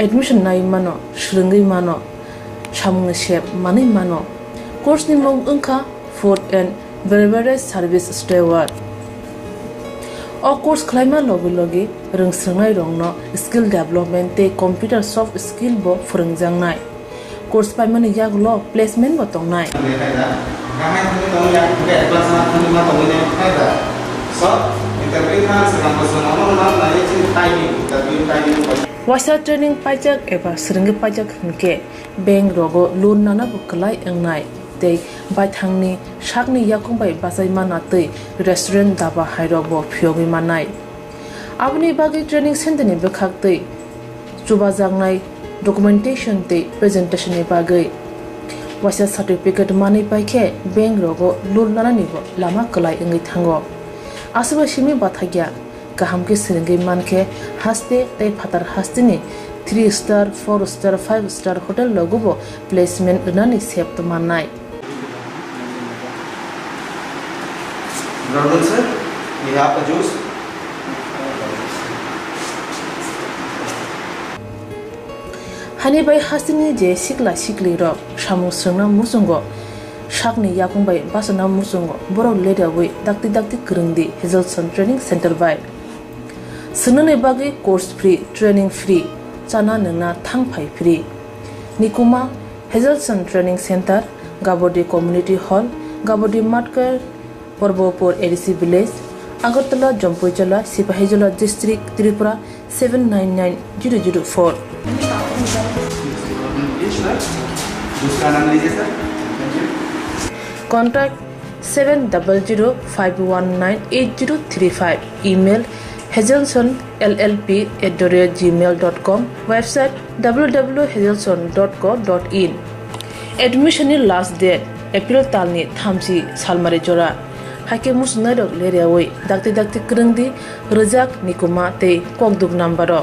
admission naiwi mano, swrwngwi mano, samungni sep manwi mano. Course ni mung wngkha Food and Beverage Service Steward. O course khlaima logi logi rwngswrwngnairokno skill development tei computer soft skill bo phwrwngjaknai. Course paimani yagulo placement bo tongnai. Waisa training paijak eba swrwngwi paijak hinkhe bank rogo loan nana bo kwlai wngnai tei baithangni sakni yakung bai bachai mana tei restaurant daba hairok bo phiyogwi mannai. Aboni bagwi training center ni bwkhak tei chubajaknai documentation tei presentation ni bagwi waisa certificate manwi paikhe bank rogo loan nanani bo lama kwlai wngwi thango. Aswkbai simi bathakya kaham khe swrwngwi mankhe haste tei phatar hasteni three star, four star, five star hotel rogo bo placement rwnani sep mannai. Good afternoon, sir. We have a juice. Hani bai hasteni je sikla sikli rok samung swrwngna muchungo, sakni yakung bai bachana muchungo, borok ledaui dakti dakti kwrwngdi Hazelson Training Center bai. Swngnani bagwi course free, training free, chana nwngna thang phai free. Nikuma, Hazelson Training Center, Gabodi Community Hall, Gabodi Matkar, Porbopur A D C Village, Agartala, Jampuijala, Sipahijola District, Tripura seven nine nine zero zero four. दूसरा नाम लीजिए sir. Contact seven double zero five one nine eight zero three five. Email hazelson L L P at the rate gmail dot com. Website W W W hazelson dot co dot in. Admission ni last date April talni thamchi salmari jora. Haikhe muchungnairok leryaui dakti dakti kwrwngdi rwjak nikuma tei kokduk number o.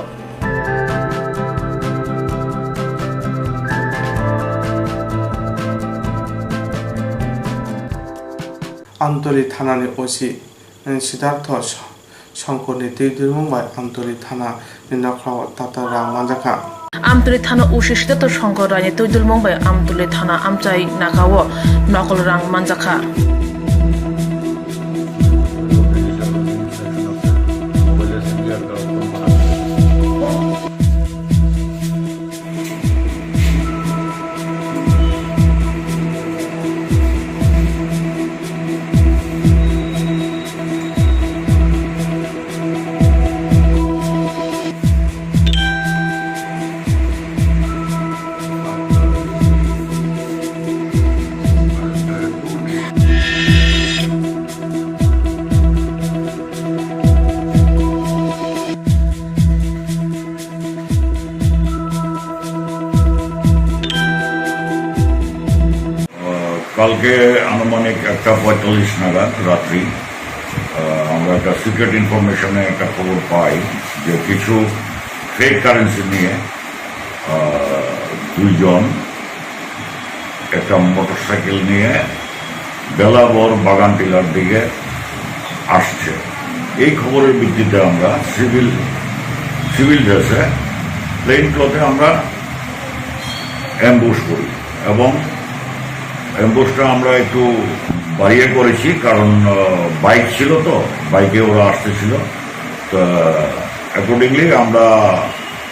Amtoli thanani O C Siddhartho Songkorni twi dulmung bai Amtoli thana ni nokhlao tatal rang manjakha. Amtoli thana O C Siddhartho Songkor raini twi dulmung bai Amtoli thana amchai nagao nokol rang manjakha. কালকে আনুমানিক একটা পঁয়তাল্লিশ নাগাদ রাত্রি, আহ, আমরা একটা সিক্রেট ইনফরমেশনে একটা খবর পাই যে কিছু ফেক কারেন্সি নিয়ে, আহ, দুইজন একটা মোটরসাইকেল নিয়ে বেলাবর বাগান টিলার দিকে আসছে। এই খবরের ভিত্তিতে আমরা সিভিল, সিভিল ড্রেসে, প্লেন ক্লথে আমরা অ্যাম্বুশ করি এবং অ্যাম্বুশটা আমরা একটু বাড়িয়ে করেছি, কারণ, আহ, বাইক ছিল তো, বাইকে ওরা আসতেছিল। তো অ্যাকর্ডিংলি আমরা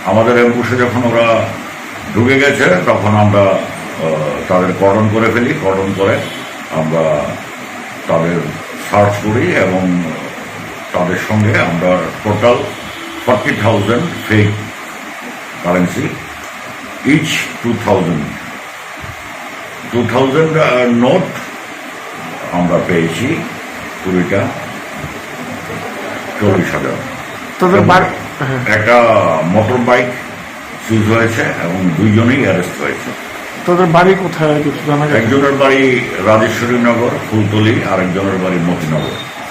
আমাদের অ্যাম্বুশে যখন ওরা ঢুকে গেছে, তখন আমরা, আহ, তাদের কর্ডন করে ফেলি। কর্ডন করে আমরা তাদের সার্চ করি এবং তাদের সঙ্গে আমরা total forty thousand fake currency, each two thousand, two thousand note আমরা পেয়েছি কুড়িটা, চল্লিশ হাজার। তাদের এবং বাড়ি, হ্যাঁ। একটা মোটর বাইক সিজ হয়েছে এবং দুইজনেই অ্যারেস্ট হয়েছে। তাদের বাড়ি কোথায় কিছু জানা গেছে? একজনের বাড়ি রাজেশ্বরী নগর, ফুলতলি, আর একজনের বাড়ি মতিনগর।